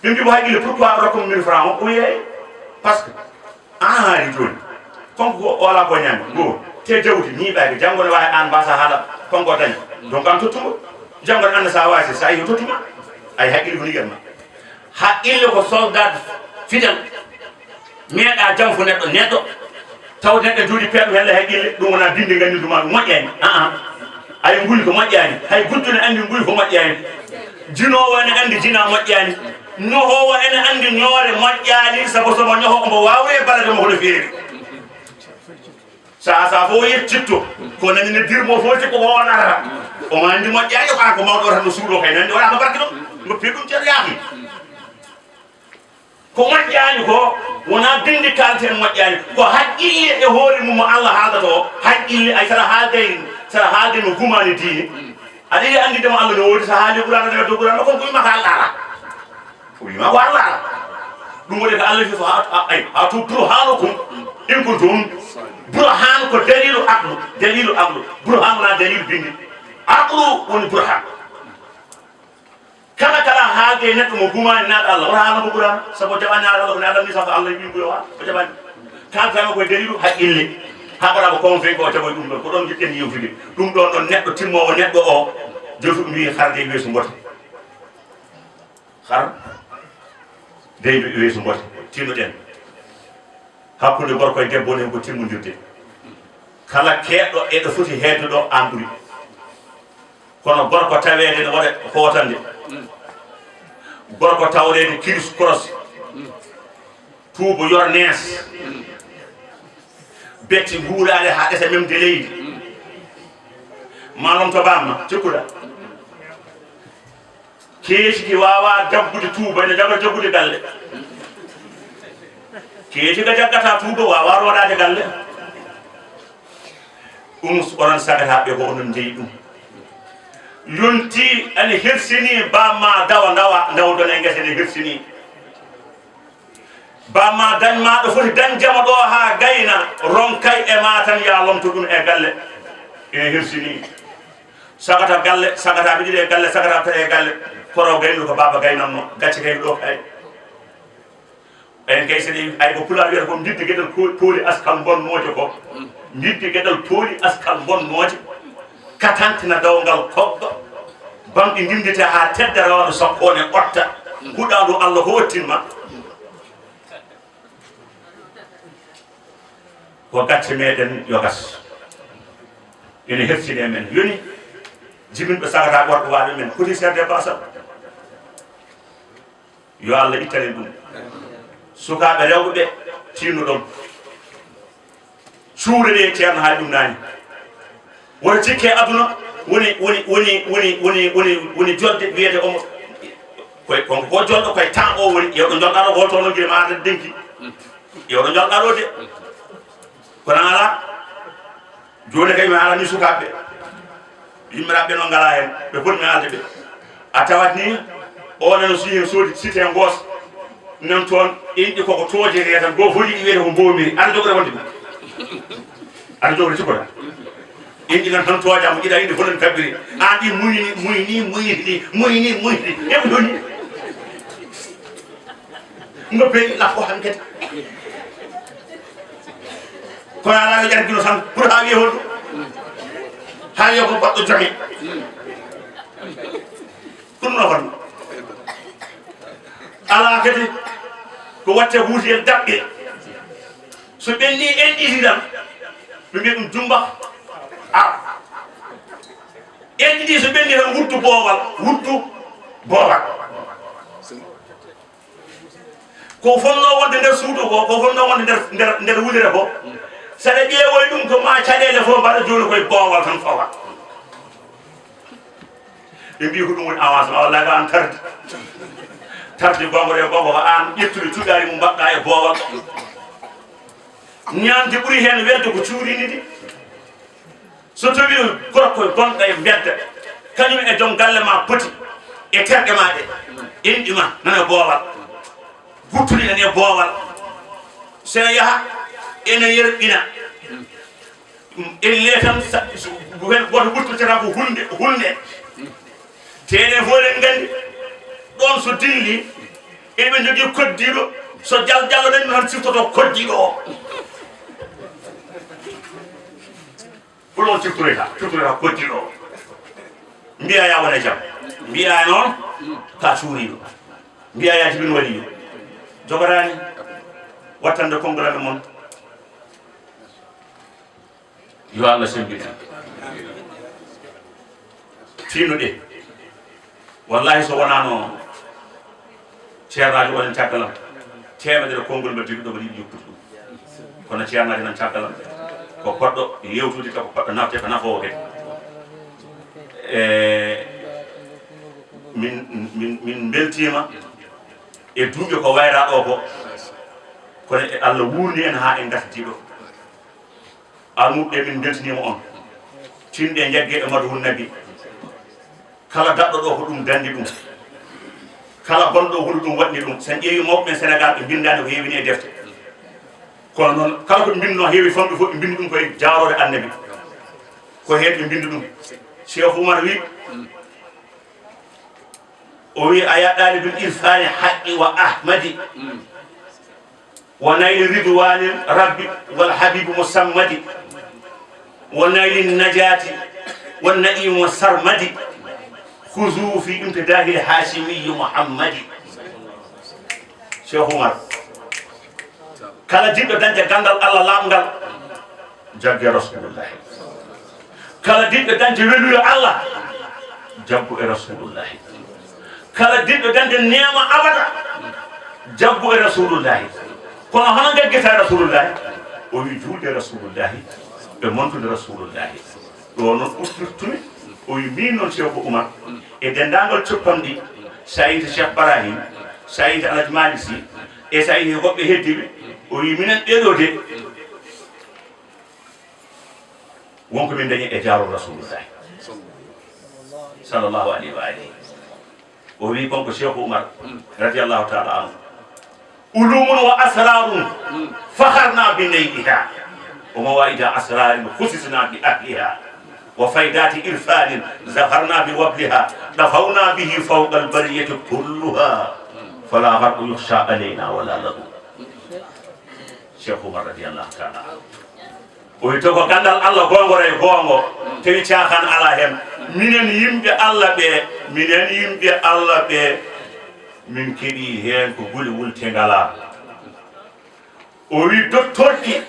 Ɓe mbi ko haqqille, "Pourquoi a rokku mille francs o?" O yeey, parce que an haali jooni. Kanko ko o alaa ko ñaami, go, te jawdi, ñiiɓaaki, janngo ne waawi an mbasa haala, kanko o daña. Donc an tottumo, janngo ne annda sa waasi, sa yi o tottuma, ay haqqille ko ni wiyat ma. Haqqille ko soldat fital. Meeɗa janfo neɗɗo, neɗɗo. Taw neɗɗo jooɗi peeɗo helle haqqille, ɗum wona binde nganndirdu ma ɗum moƴƴani. Aa. Hay nguy ko moƴƴani. Hay gujjo ne anndi nguy ko moƴƴani. Jinoowo ene anndi jina moƴƴani. Ñohoowo ene anndi ñoore moƴƴani, sabu somo ñoho omo waawre balade mo hono feeri. Sa, sa fof yettitto, ko nani ne dirmo fof sikko ko wonata. Omo anndi moƴƴani, ko an ko mawɗo tan no suuɗo kay, nandi wala ko barki ɗo. Ngoppi ɗum ceeɗo yaaki. Ko moƴƴani ko, wona bindi kalten moƴƴani. Ko haqqille e hoore mum mo Allah haaldata o. Haqqille ay sara haalde, sara haalde no gumani diine. Aɗa yiɗi anndinde mo Allah no woodi, so haali Qur'aana, daga dow Qur'aana, kon ko wiima ko Allah alaa. Ko wiima ko Allah alaa. Ɗum waɗi ko Allah wi, fa ha, ay, hatu burhaanakum in kuntum. Burhaan ko daliilu aqlu, daliilu aqlu. Burhaan wona daliilu binndi. Aqlu woni burhaan. Kala, kala haalde e neɗɗo mo gumaani naaɗa Allah, wota haalno ko Qur'aana, sabu o jaɓaani naaɗa Allah, ko naaɗa ni, sabu Allah wi mbuyo ha, o jaɓaani. Kaltama ko e daliilu haqqille. Haɓata ko convaincu o jaɓoy ɗum ɗon, ko ɗon njiɗɗen yewtude. Ɗum ɗon ɗon neɗɗo timmoowo neɗɗo o, jotu mbi har dey weesu mbote. Har dey weesu mbote. Tinnoɗen. Hakkunde gorko e debbo ne ko timmondirde. Kala keeɗɗo eɗo foti heedde ɗo an ɓuri. Kono gorko taweede ne waɗa hootande. Gorko tawreede kiris koros. Tuubo yor nees. Betti nguuraade haa ɗesa memde leydi. Malum to bamma, cikkuɗa. Keeci ki waawaa jaggude tuuba, ene jaga jaggude galle. Keeci ka jaggata tuuba, waawaa rooɗaade galle. Ɗum onon sagataaɓe ko onon njeyi ɗum. Yonti ene hersini bamma dawa ndawa, ndawdon e ngesa ene hersini. Bamma dañ ma ɗo foti dañde mo ɗo haa gayna, ronkay e ma tan, ya lomto ɗum e galle. Ene hersini. Sagata galle, sagata ɓe ɗiɗi e galle, sagata tati e galle. Koro gaynuɗo ko baaba gaynanno, gacce kay ɗo kay. En kay sene ay ko pulaar wiyata ko mbidde geɗal ko-, pooli askal bonnooje ko. Mbidde geɗal pooli askal bonnooje. Katantina dawgal kogga. Bamɗi ndimdite haa tedda rawaɗo sakkone otta. Huɗaandu Allah ko ottin ma. Ko gacce meɗen yo gas. Ene heftini e men. Yoni, jibinɓe sagata worɓe waaɓe men, poti serde basal. Yo Allah ittane ɗum. Sukaaɓe rewɓe ɓe, tinno ɗon. Cuure ɗe ceerno haali ɗum naani. Wona cikke aduna woni, woni, woni, woni, woni, woni, woni jolde wiyede omo, koye, kon ko jolɗo koye temps o woni, yewɗo jolɗa ɗo, holto noon gila ma arde denki. Yewɗo jolɗa ɗo de. Kono ala, jooni kay mi ala ni sukaaɓe. Yimmiraaɓe noon ngala heen, ɓe poti mi alde ɓe. A tawat ni, onon si heen soodi site ngoos, nan toon, inɗi koko toojere tan, goo fof yiɗi wiyete ko mboomiri. Aɗa jogori wonde ɗum. Aɗa jogori cikkoɗa. Inɗi nan tan toojaama, ƴiɗa inɗi fof nan kabbiri. Aan ɗi muyni, muyni, muyni, muyni, muyni. Eɓe ndoni. Ngo peeñi ɗakko hankadi. Kono alaa ɓe ƴargino tan, pour haa wiye holɗum. Haa yo ko goɗɗo joge. Ɗum no won. Alaa kadi ko watte huutiyel daɓɓe. So ɓenni en ɗiɗi tan, ɓe mbiya ɗum jumba. A. En ɗiɗi so ɓenni tan wuttu boowal, wuttu boowal. Ko fonnoo wonde nder suudu ko, ko fonnoo wonde nder, nder, nder wulire ko. Saɗa ƴeewoy ɗum ko ma caɗeele fof mbaɗa jooni koye boowal tan fawa. Ɓe mbii ko ɗum woni avancement, wallaahi ko aan tardi. Tardi gongo e gongo ko aan ƴettude cuɗaari mum mbaɗɗa e boowal. Ñaamde ɓuri heen welde ko cuurini ndi. So tawii gorko gonɗo e mbedda, kañum e joom galle ma poti e terɗe ma ɗe, enɗi ma nana boowal, guttuli nana e boowal, so ene yaha ene yerɓina. Elle tan, sa-, so-, gooto wurtotata ko hulnde, hulnde. Te enen fof eɗen nganndi, ɗoon so dilli, eɓe njogii koddiiɗo, so jal-, jallo ɗen tan siftoto koddiiɗo o. Ko ɗoon siftoyta, siftoyta koddiiɗo o. Mbiya ya wona jam. Mbiya noon, ka cuuriiɗo. Mbiya ya jibin waliyo. Jogoraani wattande konngol amen mon. Yo Allah sembiɗin. Tiinuɗe. Wallahi, so wonaano ceernaajo onen caggal am, teemedere konngol mbaɗ jogiɗo mbaɗa yiɗi yoppude ɗum. Kono ceernaajo nan caggal am, ko poɗɗo yewtude, ko poɗɗo nafde, ko nafoowo kadi. E min, min, min mbeltiima e duuɓi ko wayraa ɗo ko, kono e Allah wuurni en haa en ngarti ɗo. Almuɓɓe, min mbeltiniima on. Tinɗe njagge e Madhun Nabi. Kala daɗɗo ɗo ko ɗum danndi ɗum. Kala gonɗo ko ɗum waɗni ɗum. So en ƴeewi mawɓe ɓen Senegal, ɓe mbinndaani ko heewini e defte. Kono noon, kala ko ɓe mbinnoo heewi famɗude fof, ɓe mbinndi ɗum koye jaaroore Annabi. Ko heen ɓe mbinndi ɗum. Cheikh Oumar wi, o wi, a ya ɗalibul irfani haqqi wa ahmadi. Wa nayli ridwani rabbi wal habibu musammadi. Wa nayli najati wa naimi wa sarmadi. Khuzu fi imtidahil hashimiyyi muhammadi. Cheikh Oumar, kala jiɗɗo dañde ganndal Allah laaɓngal, jagge Rasulullahi. Kala jiɗɗo dañde weluyo Allah, jaggu e Rasulullahi. Kala jiɗɗo dañde neema abada, jaggu e Rasulullahi. Kono hono ngaggirta Rasulullahi? O wi juulde Rasulullahi, e montude Rasulullahi. Ɗo noon udditumi, o wi min noon Cheikh Oumar, e denndaangal coppanɗe ɗiɗi, Sayid Cheikh Barahim, Sayid Alhaji Malick Sy, e Sayid e woɓɓe heddiiɓe, o wi minen ɓeɗo de, wonko min dañi e jaaro Rasulullahi sallallahu alayhi wa alihi. O wi kon ko Cheikh Oumar radiyallahu taala anhu. Ulumun wa asrarun fakharna bi nayliha. Wa mawaida asrarin khusisna bi ahliha. Wa faidati irfanin zaharna bi wabliha. Dafawna bihi fawqa al bariyati kulluha. Fala gharqu yukhsha alayna wala lagu. Cheikh Oumar radiyallahu taala anhu. O wi to ko ganndal Allah goongore e goongo, tawi caaxaan alaa heen. Minen yimɓe Allah ɓe, minen yimɓe Allah ɓe, min keɓii heen ko guli wulti ngalaa. O wi dottorɗi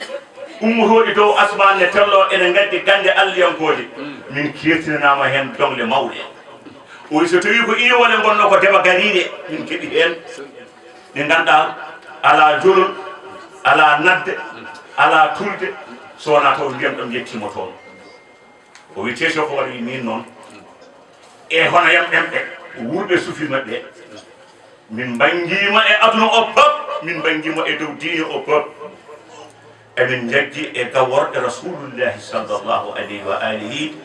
ummotooɗi dow asmaan ne tello ene ngaddi gannde Allayankooje, min kirtinanaama heen doŋle mawɗe. O wi so tawii ko iwole ngonno ko deba gariiɗe, min keɓi heen. Ɗi ngannduɗaa alaa jolol, alaa nadde, alaa tulde, so wonaa taw ndiyam ɗam yettiima toon. O wi teeso ko waɗi min noon. E hono yam ɗemɓe, wuurɓe sufi maɓɓe. Min mbanngiima e aduna o pop, min mbanngiima e dow diine o pop. Emin njaggi e gaworɗe Rasulullahi sallallahu alayhi wa alihi.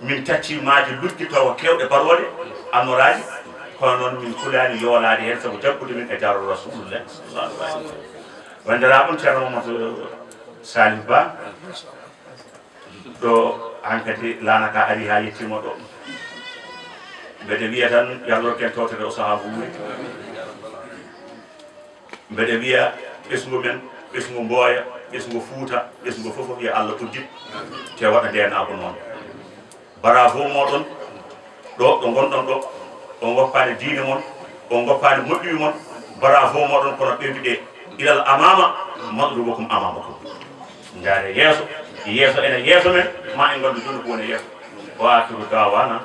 Min tacci maaji luggi tawa keewɗe barooɗe, annoraaji, kono noon min kulaani yoolaade heen sabu jaggude min e jaaro Rasulullahi sallallahu alayhi wa sallam. Banndiraaɓe, Ceerno Mamadou Salif Ba, ɗo hankadi laana ka ari haa yettiima ɗo. Mbeɗa wiya tan, yallorken tawtore o sahaa mo wuuri. Mbeɗa wiya ɓesngu men, ɓesngu Mboya, ɓesngu Fuuta, ɓesngu fof, wiya Allah ko jiɗ, te waɗa ndeenaagu noon. Bravo moɗon, ɗo ɗo ngonɗon ɗo, on ngoppaani diine mon, on ngoppaani moƴƴuɓe mon. Bravo moɗon, kono ɓeyduɗe. Ilal amama, matlubukum amamakum. Ndaare yeeso, yeeso ene yeeso men, ma en ngandu jooni ko woni yeeso. Wa akhiru da'wana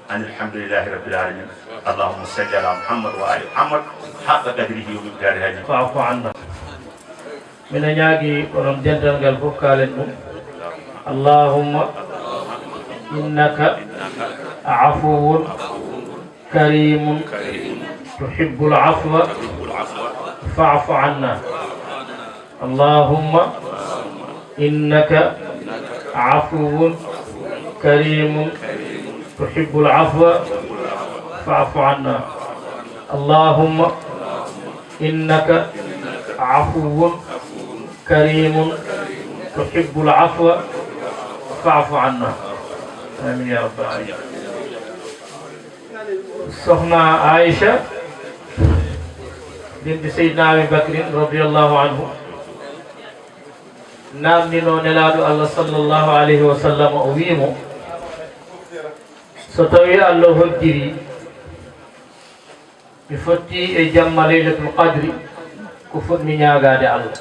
anil hamdulillahi rabbil alamin. Allahumma salli ala Muhammad wa ali Muhammad haqqa qadrihi wa miqdarihi al-azim. Fa'fu anna. Mino ñaagi onon dental ngal fof kaalen ɗum. Allahumma innaka afuwun karimun tuhibbul afwa fa'fu anna. Allahumma innaka afuwun karimun tuhibbul afwa fa'fu anna. Allahumma innaka afuwun karimun tuhibbul afwa fa'fu anna. Amin ya rabbal alamin. Sohna Aïcha, binti Seydina Abi Bakrin radiyallahu anhu, namndino Nelaaɗo Allah sallallahu alayhi wa sallam, o wi'i mo, so tawi Allah hoddiri mi fotti e jamma Laylatul Qadri, ko fotmi ñaagaade Allah?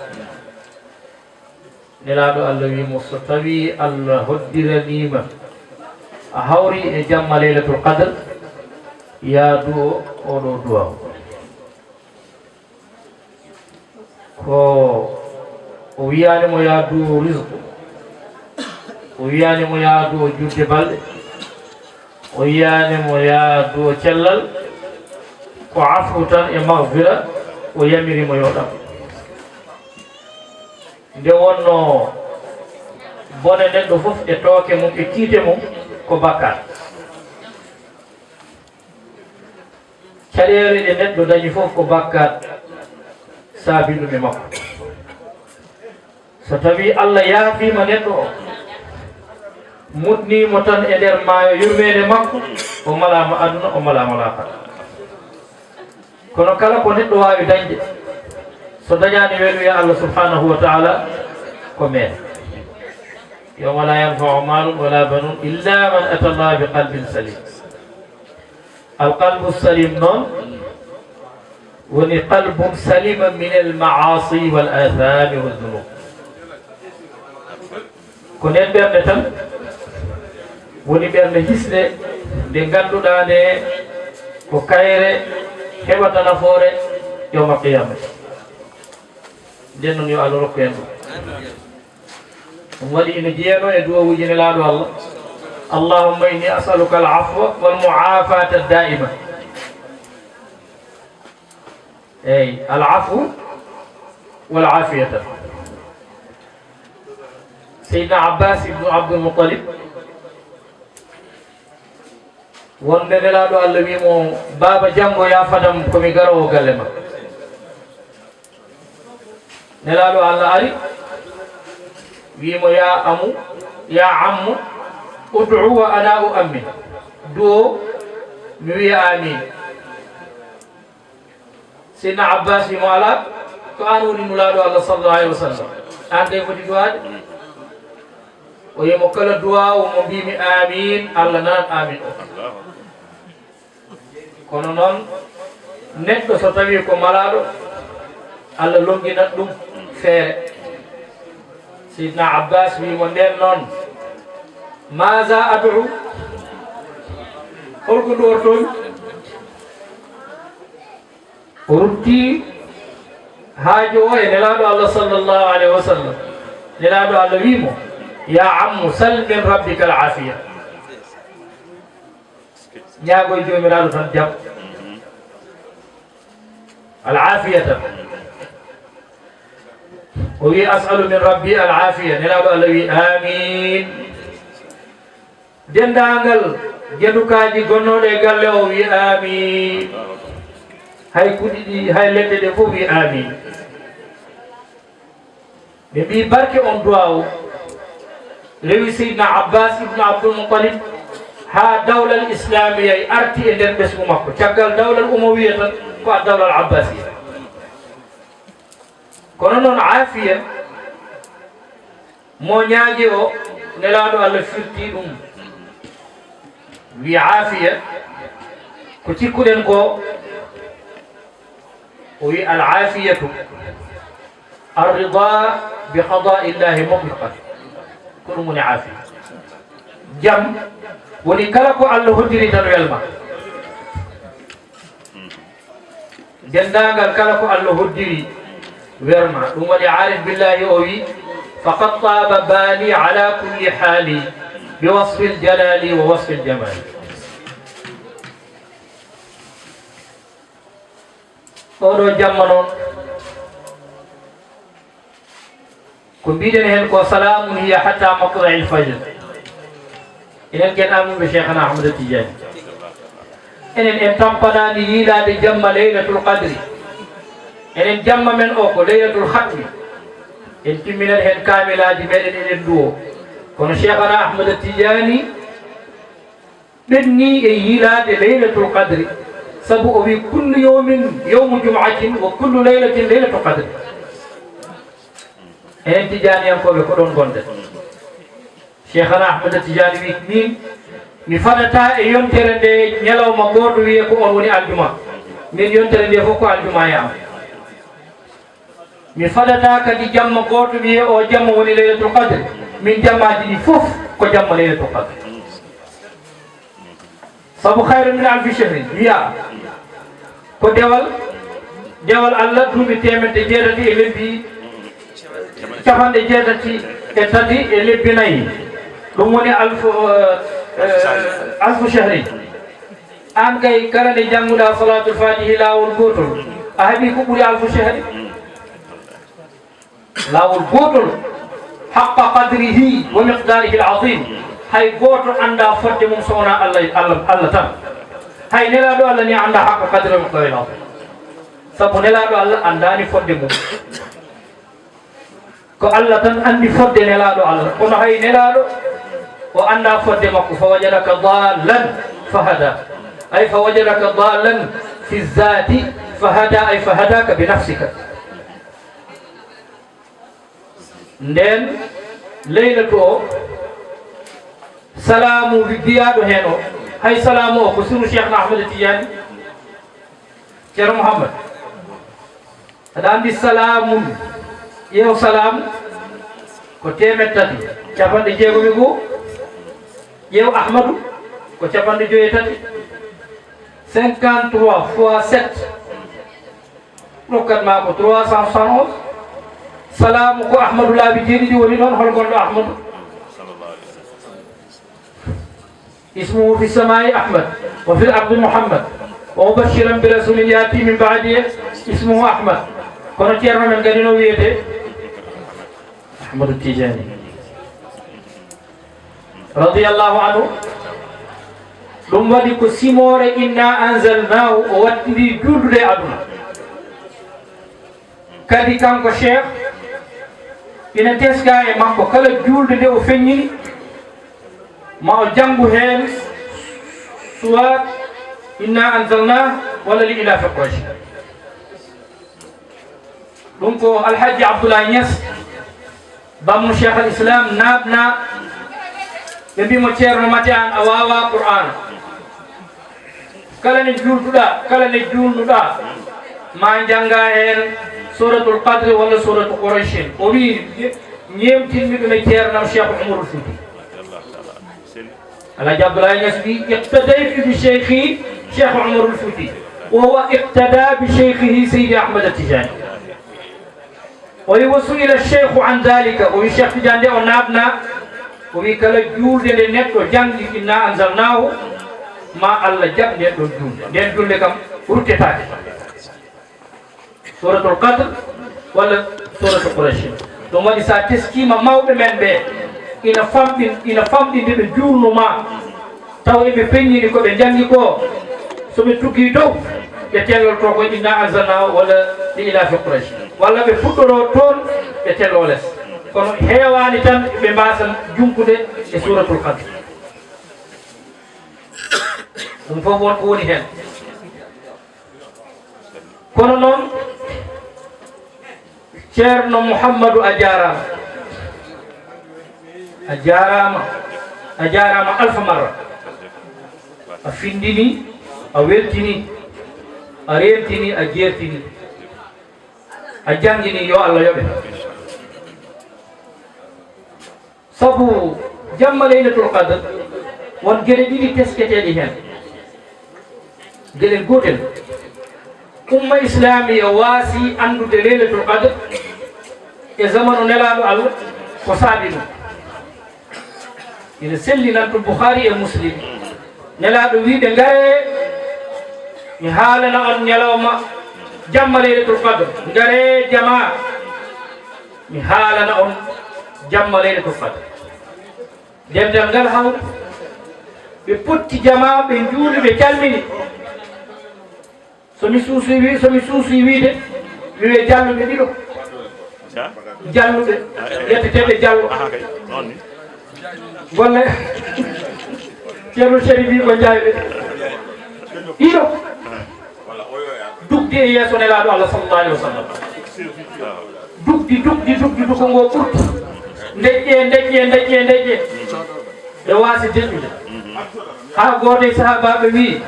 Nelaaɗo Allah wi'i mo, so tawi Allah hoddiraniima a hawri e jamma Laylatul Qadr, yaa du'o oɗo du'aaw. Ko o wiyaani mo yaa du'o rizqu, o wiyaani mo yaa du'o juutde balɗe, o wiyaani mo yaa du'o cellal, ko afu tan e maghfira o yamiri mo yo ɗam. Nde wonnoo bone neɗɗo fof e tooke mum e kiite mum ko bakkaat. Caɗeele ɗe neɗɗo dañi fof ko bakkaat saabi ɗum e makko. So tawii Allah yaafiima neɗɗo o, mutnii mo tan e nder maayo yurmeende makko, o malaama aduna, o malaama laakara. Kono kala ko neɗɗo waawi dañde, so dañaani weluya Allah subhanahu wa ta'ala, ko meen. Yawma laa yanfa'u maalun wa laa banuun illa man ata Allah bi qalbin salim. Al qalbu salim noon woni qalbun salima min al ma'asi wal athami wal dhunub. Ko nden ɓernde tan woni ɓernde hisnde, nde ngannduɗaa nde ko kayre heɓata nafoore yawma qiyamati. Nden noon yo Allah rokku en ɗum. Ɗum waɗi ina jeyanoo e duwawuuji Nelaaɗo Allah. Allahumma inni as'aluka al afwa wal mu'afata da'ima. Eyi, al afwa wal afiyata. Seydina Abbas ibnu Abdul Muttalib, wonde Nelaaɗo Allah wii mo, "Baaba, janngo yaa fadam ko mi garoowo galle ma." Nelaaɗo Allah ari, wii mo, "Yaa amu, yaa ammu, ud'u wa ana u'ammin." Du'o, mi wiya amin. Seydina Abbas wii mo, "Alaa, ko aan woni Nulaaɗo Allah sallallahu alayhi wa sallam. Aan kay foti du'aade." O wii mo, "Kala du'aawu mo mbiimi amin, Allah nanan amin o." Kono noon, neɗɗo so tawii ko malaaɗo, Allah lonnginat ɗum feere. Seydina Abbas wii mo, "Ndeen noon, maaza ad'u? Holko du'ortoomi?" O rutti haaju o e Nelaaɗo Allah sallallahu alayhi wa sallam. Nelaaɗo Allah wii mo, "Yaa ammu, sal min rabbika al afiya." Ñaago e Joomiraaɗo tan jam. Al afiya tan. O wii, "As'alu min rabbi al afiya." Nelaaɗo Allah wii, "Amin." Denndaangal gedukaaji gonnooɗo e galle o wii, "Amin." Hay kuɗi ɗi, hay leɗɗe ɗe fof wii, "Amin." Ɓe mbii, barke on duwaawu rewi Seydina Abbas ibnu Abdul Muttalib haa dawlal islamiya arti e nder ɓesngu makko. Caggal dawlal umawiya tan, ko a dawlal abbasiya. Kono noon, aafiya mo ñaagi o, Nelaaɗo Allah firti ɗum. Wi aafiya, ko cikkuɗen ko, o wi al aafiyatu, arrida bi qadaillahi mutlaqan. Ko ɗum woni aafiya. Jam woni kala ko Allah hoddiri tan welma. Denndaangal kala ko Allah hoddiri werma. Ɗum waɗi aarif billahi o wi, faqad taaba baali ala kulli haali bi wasfil jalaali wa wasfil jamaali. Oɗo jamma noon, ko mbiɗen heen ko, salaamun hiya hatta matla'il fajr. Enen ken almuɓe Cheikhana Ahmad Tidiane, enen en tampanaani yiilaade jamma Laylatul Qadri. Enen jamma men o ko Laylatul Khatmi. En timminat heen kaamilaaji meɗen eɗen nduwo. Kono Cheikhana Ahmad Tidiane ɓenni e yiilaade Laylatul Qadri, sabu o wi, kullu yawmin yawmu jum'atin wa kullu laylatin laylatul qadri. Enen Tijaaniyankooɓe ko ɗoon ngonɗen. Cheikhana Ahmad Tijaani wi, min mi fadata e yontere nde ñalawma gooto wiyee ko on woni aljuma. Min yontere nde fof ko aljuma e am. Mi fadata kadi jamma gooto wiyee o jamma woni Laylatul Qadr. Min jammaaji ɗi fof ko jamma Laylatul Qadr. Sabu khayru min alfi shahrin wiya ko dewal, dewal Allah duuɓi teemedde jeetati e lebbi capanɗe jeetati e tati e lebbi nayi. Ɗum woni alfu, eh, eh, alfu shahrin. Aan kay, kala nde jannguɗaa Salaatul Faatihi laawol gootol, a heɓii ko ɓuri alfu shahri. Laawol gootol, haqqa qadrihi wa miqdaarihi al-azim. Hay gooto anndaa fodde mum so wonaa Allah, Allah, Allah tan. Hay Nelaaɗo Allah ni anndaa haqqa qadrihi wa miqdaarihi al-azim. Sabu Nelaaɗo Allah anndaani fodde mum. Ko Allah tan anndi fodde Nelaaɗo Allah. Kono hay Nelaaɗo, o anndaa fodde makko. Fa wajadaka dallan fa hada. Ay, fa wajadaka dallan fi zati fa hada, ay fa hadaka bi nafsika. Ndeen leylatu o, salaamu wi-, biyaaɗo heen o, hay salaamu o ko sirru Cheikhna Ahmad Tidiane. Ceerno Mouhammad, aɗa anndi salaamun, ƴeew salaamu ko teemeɗɗe tati, capanɗe jeegom e goo, ƴeew Ahmadu ko capanɗe joy e tati, cinquante-trois fois sept, rokkat ma ko trois cent soixante et onze. Salaamu ko Ahmadu laabi jeeɗiɗi woni ɗoon, hol gonɗo Ahmadu? Ismuhu fi samai Ahmad, wa fil ardi Muhammad, wa mubashiran bi rasulin yati min ba'di ismuhu Ahmad. Kono ceerno men kadi no wiyete Ahmadu Tijani. Radiyallahu anhu. Ɗum waɗi ko simoore inna anzalnahu o wattindi juuldude e aduna. Kadi kanko Cheikh ina teska e makko, kala juulde nde o feññini, ma o janngu heen suwat inna anzalna walla li ilafi Quraysh. Ɗum ko Alhaji Abdoulaye Niass, bammo Cheikh al Islam, naatna, ɓe mbi mo, "Ceerno, mate aan a waawa Qur'aana. Kala nde juulduɗaa, kala nde juulnuɗaa, ma njannga heen Suratul Qadri walla Suratu Qurayshin." O wii, ñeemtinmi ɗum e ceernam Cheikh Umarul Fuuti. Alhaji Abdoulaye Niass wii, "Iqtadaytu bi sheikhi Cheikh Umarul Fuuti, wa huwa iqtada bi sheikhihi Seydi Ahmad Tijani." O wi, "Wa su'ila sheikhu an dhalika." O wi, Cheikh Tidiane nde o naatna, o wi, "Kala juulde nde neɗɗo janngi inna anzalnahu, ma Allah jaɓ nden ɗon juulde. Nden juulde kam ruttetaake." Suratul Qadr walla Suratul Quraysh. Ɗum waɗi, so a teskiima mawɓe men ɓe, ina famɗi, ina famɗi nde ɓe juulnu ma, taw eɓe peññini ko ɓe njanngi ko, so ɓe tuggii dow, ɓe tellorto ko inna anzalna walla li ilafi Quraysh, walla ɓe puɗɗoro toon, ɓe tello les. Kono heewaani tan ɓe mbaasa jumpude e Suratul Qadr. Ɗum fof won ko woni heen. Kono noon, Ceerno Muhammadu, a jaaraama. A jaaraama. A jaaraama alfa marra. A findini, a weltini, a reentini, a jeertini, a janngini, yo Allah yoɓe. Sabu jamma Laylatul Qadr, won geɗe ɗiɗi tesketeeɗe heen. Geɗel gootel, umma islaamiya waasi anndude Laylatul Qadr e zamanu Nelaaɗo Allah, ko saabi ɗum. Ina selli nan to Bukhari e Muslim. Nelaaɗo wii ɓe, "Ngaree, mi haalana on ñalawma jamma Laylatul Qadr. Ngaree jamaa, mi haalana on jamma Laylatul Qadr." Dental ngal hawri. Ɓe potti jamaa, ɓe njuuli, ɓe calmini. So mi suusi wi-, so mi suusi wiide, mi wiya jalluɓe ɗiɗo. Ja? Jalluɓe, ah, eh, eh, yetteteeɓe Jallo. Ah, kay. Noon ni. Golle. Ceerno Seri wi ko njaayɓe. Ɗiɗo. Dugdi e yeeso Nelaaɗo Allah sallallahu alaihi wasallam. Dugdi, dugdi, dugdi, duko ngo ɓurti. Ndeƴƴe, ndeƴƴe, ndeƴƴe, ndeƴƴe. Ɓe waasi deƴƴude. Haa gooto e sahaabaaɓe wii,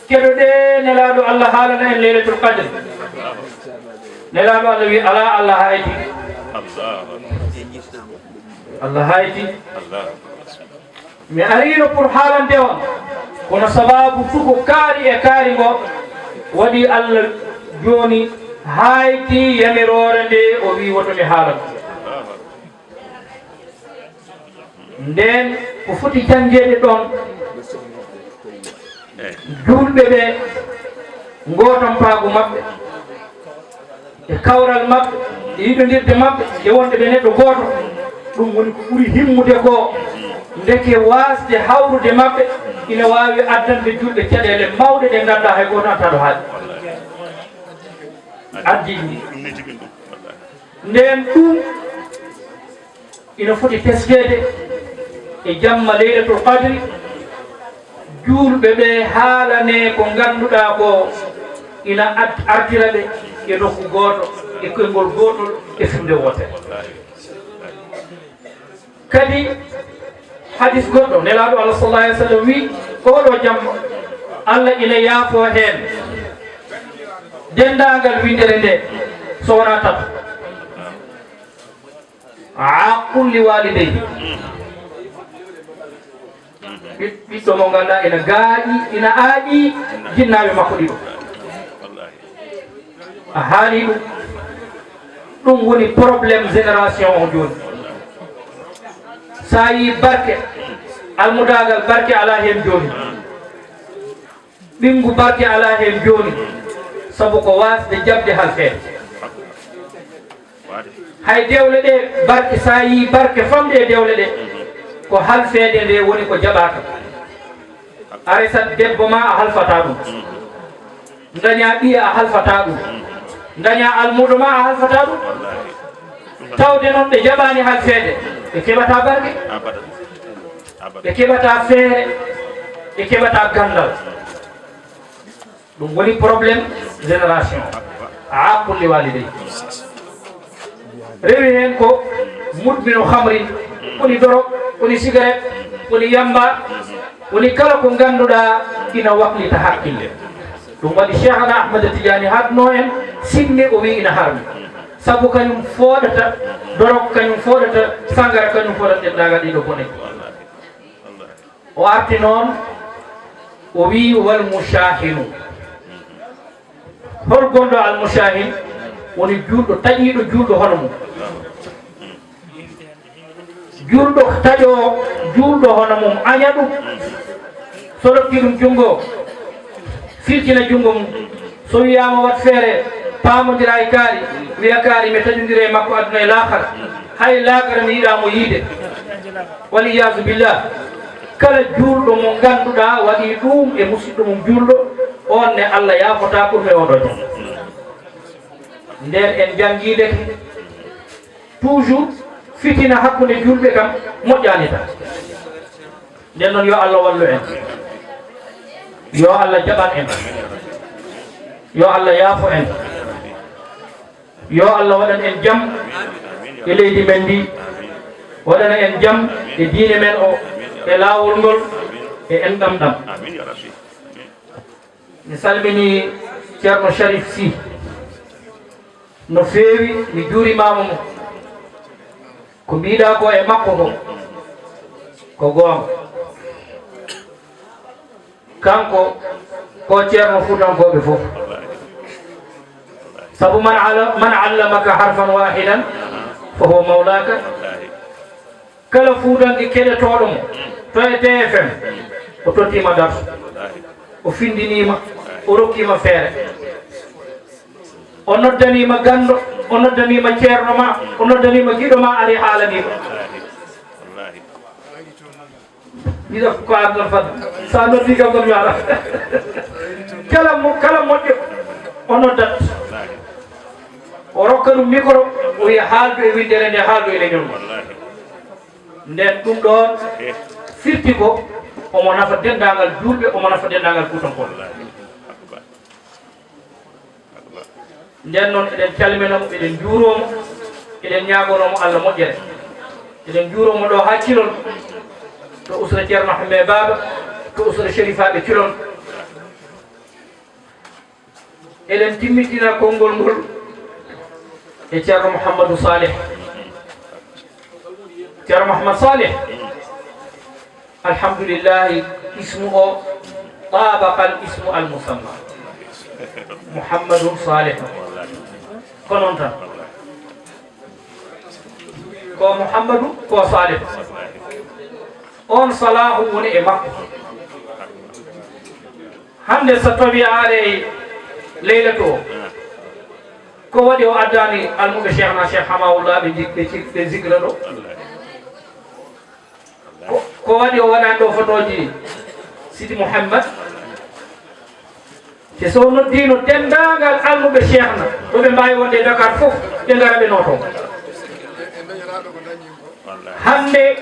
"Keɗoɗee Nelaaɗo Allah haalana en Laylatul Qadr." Nelaaɗo Allah wii, "Alaa, Allah hayti. Allah hayti. Mi ariino pour haalande on, kono sabaabu tuko kaari e kaari ngo waɗi Allah jooni hayti yamiroore nde o wii woto mi haalan." Ndeen ko foti janngeede ɗoon, juulɓe ɓe, ngootampaagu maɓɓe, e kawral maɓɓe, e yiɗondirde maɓɓe, e wonde ɓe neɗɗo gooto, ɗum woni ko ɓuri himmude ko. Ndeke waasde hawrude maɓɓe ina waawi addande juulɓe caɗeele mawɗe ɗe nganndaa hay gooto anndaa ɗo haaɗi. Addi ɗum. Ndeen ɗum ina foti teskeede e jamma Laylatul Qadri, juulɓe ɓe haalanee ko ngannduɗaa ko ina ad-, artira ɓe e nokku gooto, e konngol gootol, e suudu wootere. Kadi, hadis goɗɗo, Nelaaɗo Allah sallallahu alaihi wasallam wii, ko oɗo jamma, Allah ina yaafoo heen denndaangal winndere nde, so wonaa tato. Aaqqun li waalidayhi. Ɓiɗ-, ɓiɗɗo mo ngannduɗaa ina gaaƴi, ina aaƴi jinnaaɓe makko ɗiɗo. A haali ɗum. Ɗum woni problème génération o jooni. So a yii barke, almudaagal barke alaa heen jooni. Ɓinngu barke alaa heen jooni, sabu ko waasde jaɓde halfeede. Hay dewle ɗe barke, so a yii barke famɗi e dewle ɗe, ko halfeede nde woni ko jaɓaaka. A resat debbo ma, a halfataa ɗum. Ndañaa ɓiya, a halfataa ɗum. Ndañaa almuudo ma, a halfataa ɗum. Tawde noon ɓe jaɓaani halfeede, ɓe keɓataa barke. Ɓe keɓataa feere, ɓe keɓataa ganndal. Ɗum woni problème génération. Aaqqun li waalidayhi. Rewi heen ko mudminu khamrin, woni dorog, woni cigarette, woni yamba, woni kala ko ngannduɗaa ina waklita hakkille. Ɗum waɗi Cheikhana Ahmad Tidiane haɗnoo en sinne, o wii ina harmi. Sabu kañum fooɗata dorog, kañum fooɗata sangara, kañum fooɗata denndaangal ɗiɗo bone. O arti noon, o wii, "Wal mushahinu." Hol gonɗo al mushahin? Woni juulɗo taƴiiɗo, juulɗo hono mum. Juulɗo taƴoowo, juulɗo hono mum, aña ɗum. So rokki ɗum junngo, firtina junngo mum. So wiyaama wat feere, paamondira e kaari, wiya kaari, mi taƴondira e makko aduna e laakara. Hay laakara mi yiɗaa mo yiide. Wal iyaazu billah. Kala juulɗo mo ngannduɗaa waɗii ɗum e musiɗɗo mum juulɗo, oon ne Allah yaafotaa ɗum e oɗo jam. Nden en janngiide toujours fitina hakkunde juulɓe kam moƴƴaani tan. Nden noon, yo Allah wallu en, yo Allah jaɓan en, yo Allah yaafo en, yo Allah waɗan en jam e leydi men ndi, waɗana en jam e diine men o, e laawol ngol, E enɗam ɗam. Amin ya Rabbi. Amin. Mi salmini Ceerno Sharif Sy no feewi, mi juurimaama mo. Ko mbiɗa ko e makko ko, ko goonga. Kanko ko ceerno Fuutankooɓe fof. Sabu man ala-, man allamaka harfan waahidan fa huwa mawlaaka. Kala Fuutanke keɗotooɗo mo to e T F M, o tottiima darsu, o findiniima, o rokkiima feere. O noddaniima ganndo, o noddaniima ceerno ma, o noddaniima giɗo ma, ari haalaniima. Ɗiɗa ko ardal fadde. So a noddi kam, kam mi ara. Kala mo, kala moƴƴo, o noddat. O rokka ɗum micro, o wiya, "Haaldu e winndere nde, haaldu e leñol ngol." Nden ɗum ɗoon firti ko omo nafa denndaangal juulɓe, omo nafa denndaangal Fuutankooɓe. Nden noon, eɗen calmina mo, eɗen njuuroo mo, eɗen ñaagonoo mo Allah moƴƴere. Eɗen njuuroo mo ɗo haa Cilol, to usra Ceerno Hammee Baaba, to usra Sherifaaɓe Cilol. Eɗen timmitina konngol ngol e Ceerno Mouhamadou Saleh. Ceerno Mouhamadou Saleh, alhamdulillahi, ismu o tabaqa al ismu al musamma. Mouhamadou Saleh. Ko noon tan. Ko Mouhamadou, ko Saleh. On Salahu woni e makko. Hannde so tawi a aray leylatu o, ko waɗi o addaani almuɓe Cheikhna Cheikh Hamawullah ɓe jik-, ɓe cik-, ɓe zikra ɗo? Ko, ko waɗi o waɗaani ɗo fotooji Sidi Mouhammad? Te so noddiino denndaangal almuɓe Cheikhna, ɗo ɓe mbaawi wonde e Dakar fof, ɓe ngara ɓe nooto. Hannde,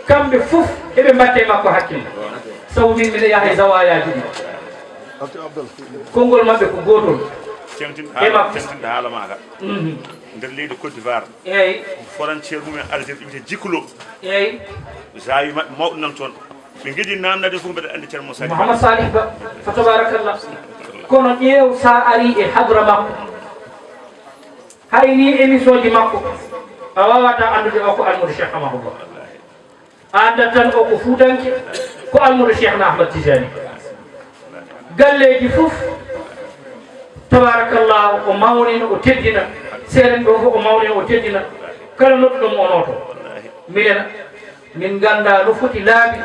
kamɓe fof eɓe mbaɗta e makko hakkille. Sabu min, miɗo yaha e zawayaaji ɗi. Konngol maɓɓe ko gootol. Teŋtin e haala, makko. Teŋtinta haala maa ka. Mhm. Nder leydi Côte d'Ivoire. Eeyi. Frontière mumen Algérie, ɗum wiyetee Djiklo. Eeyi. Zawi maɓɓe mawɗo nan toon. Ɓe ngiɗi naamnade fof, mbeɗa anndi Ceerno Moussa Mouhammad Salih Ba. Fa tabarakallah. Kono ƴeew, sa ari e hadra makko, hay ni émission ji makko, a wawata anndude o ko almudo Cheikh Hamahullah. A anndat tan o ko Fuutanke, ko almudo Cheikhna Ahmad Tijani. Galleeji fof, tabarakallah, o mawnina, o teddina. Seerenɓe fof o mawnina, o teddina. Kala nodduɗo mo o nooto. Minen, min ngannda no foti laabi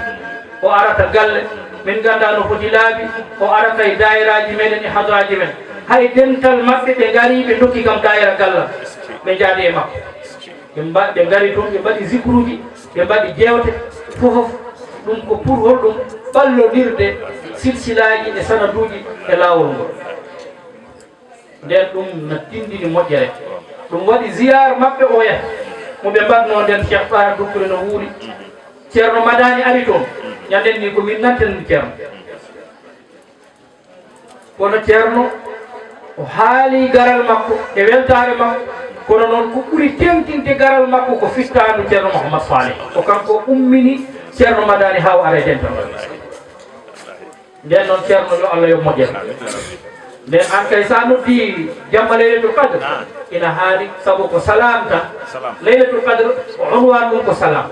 o arata galle, min ngannda no foti laabi o arata e daayiraaji meɗen e hadraaji men. Hay dental maɓɓe ɓe ngari, ɓe ndokki kam daayira galla, ɓe njaadi e makko. Ɓe mba-, ɓe ngari toon, ɓe mbaɗi zikruuji, ɓe mbaɗi jeewte, fof, fof. Ɗum ko pour holɗum? Ɓallondirde silsilaaji e sanaduuji e laawol ngol. Nden ɗum na tindini moƴƴere. Ɗum waɗi ziyaar maɓɓe o yahi, mo ɓe mbaɗnoo nden, Cheikh Taha Doucouré no wuuri. Ceerno Madani ari toon, ñanden ni ko min nanten Ceerno. Kono Ceerno, o haali garal makko e weltaare makko, kono noon ko ɓuri teŋtinde garal makko ko fittaandu Ceerno Mouhammad Saleh. Ko kanko ummini Ceerno Madani haa o ara e dental. Nden noon, Ceerno, yo Allah yoɓ moƴƴere. Nden an kay, sa noddi jamma Laylatul Qadr, ina haali, sabu ko salam tan. Salam. Laylatul Qadr, o unwaan mum ko salam.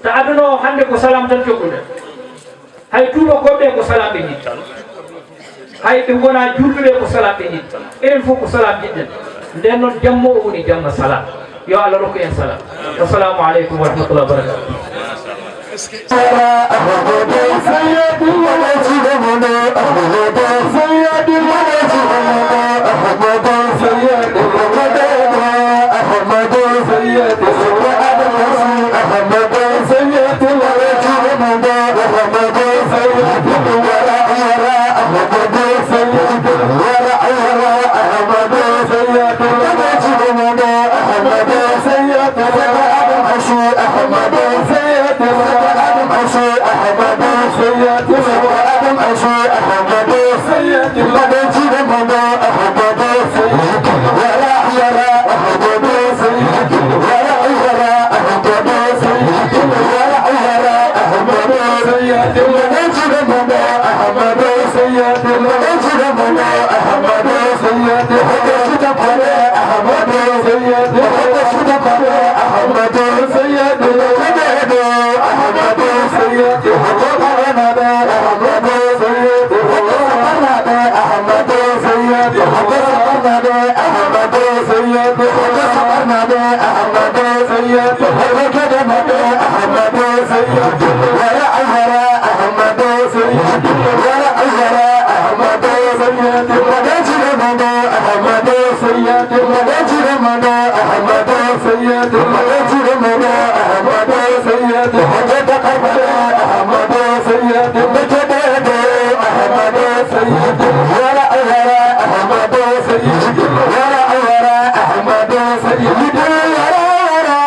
Ta aduna o hannde ko salam tan cokkuɗen. Hay tuubakooɓe ko salam ɓe njiɗi. Hay ɓe ngona juulɓe ɓe ko salam ɓe njiɗi. Enen fof ko salam njiɗɗen. Nden noon, jamma o woni jamma salam. Yo Allah rokku en salam. Wassalamu aleykum wa rahmatullahi wa barakatuh. Hajjata Karbala.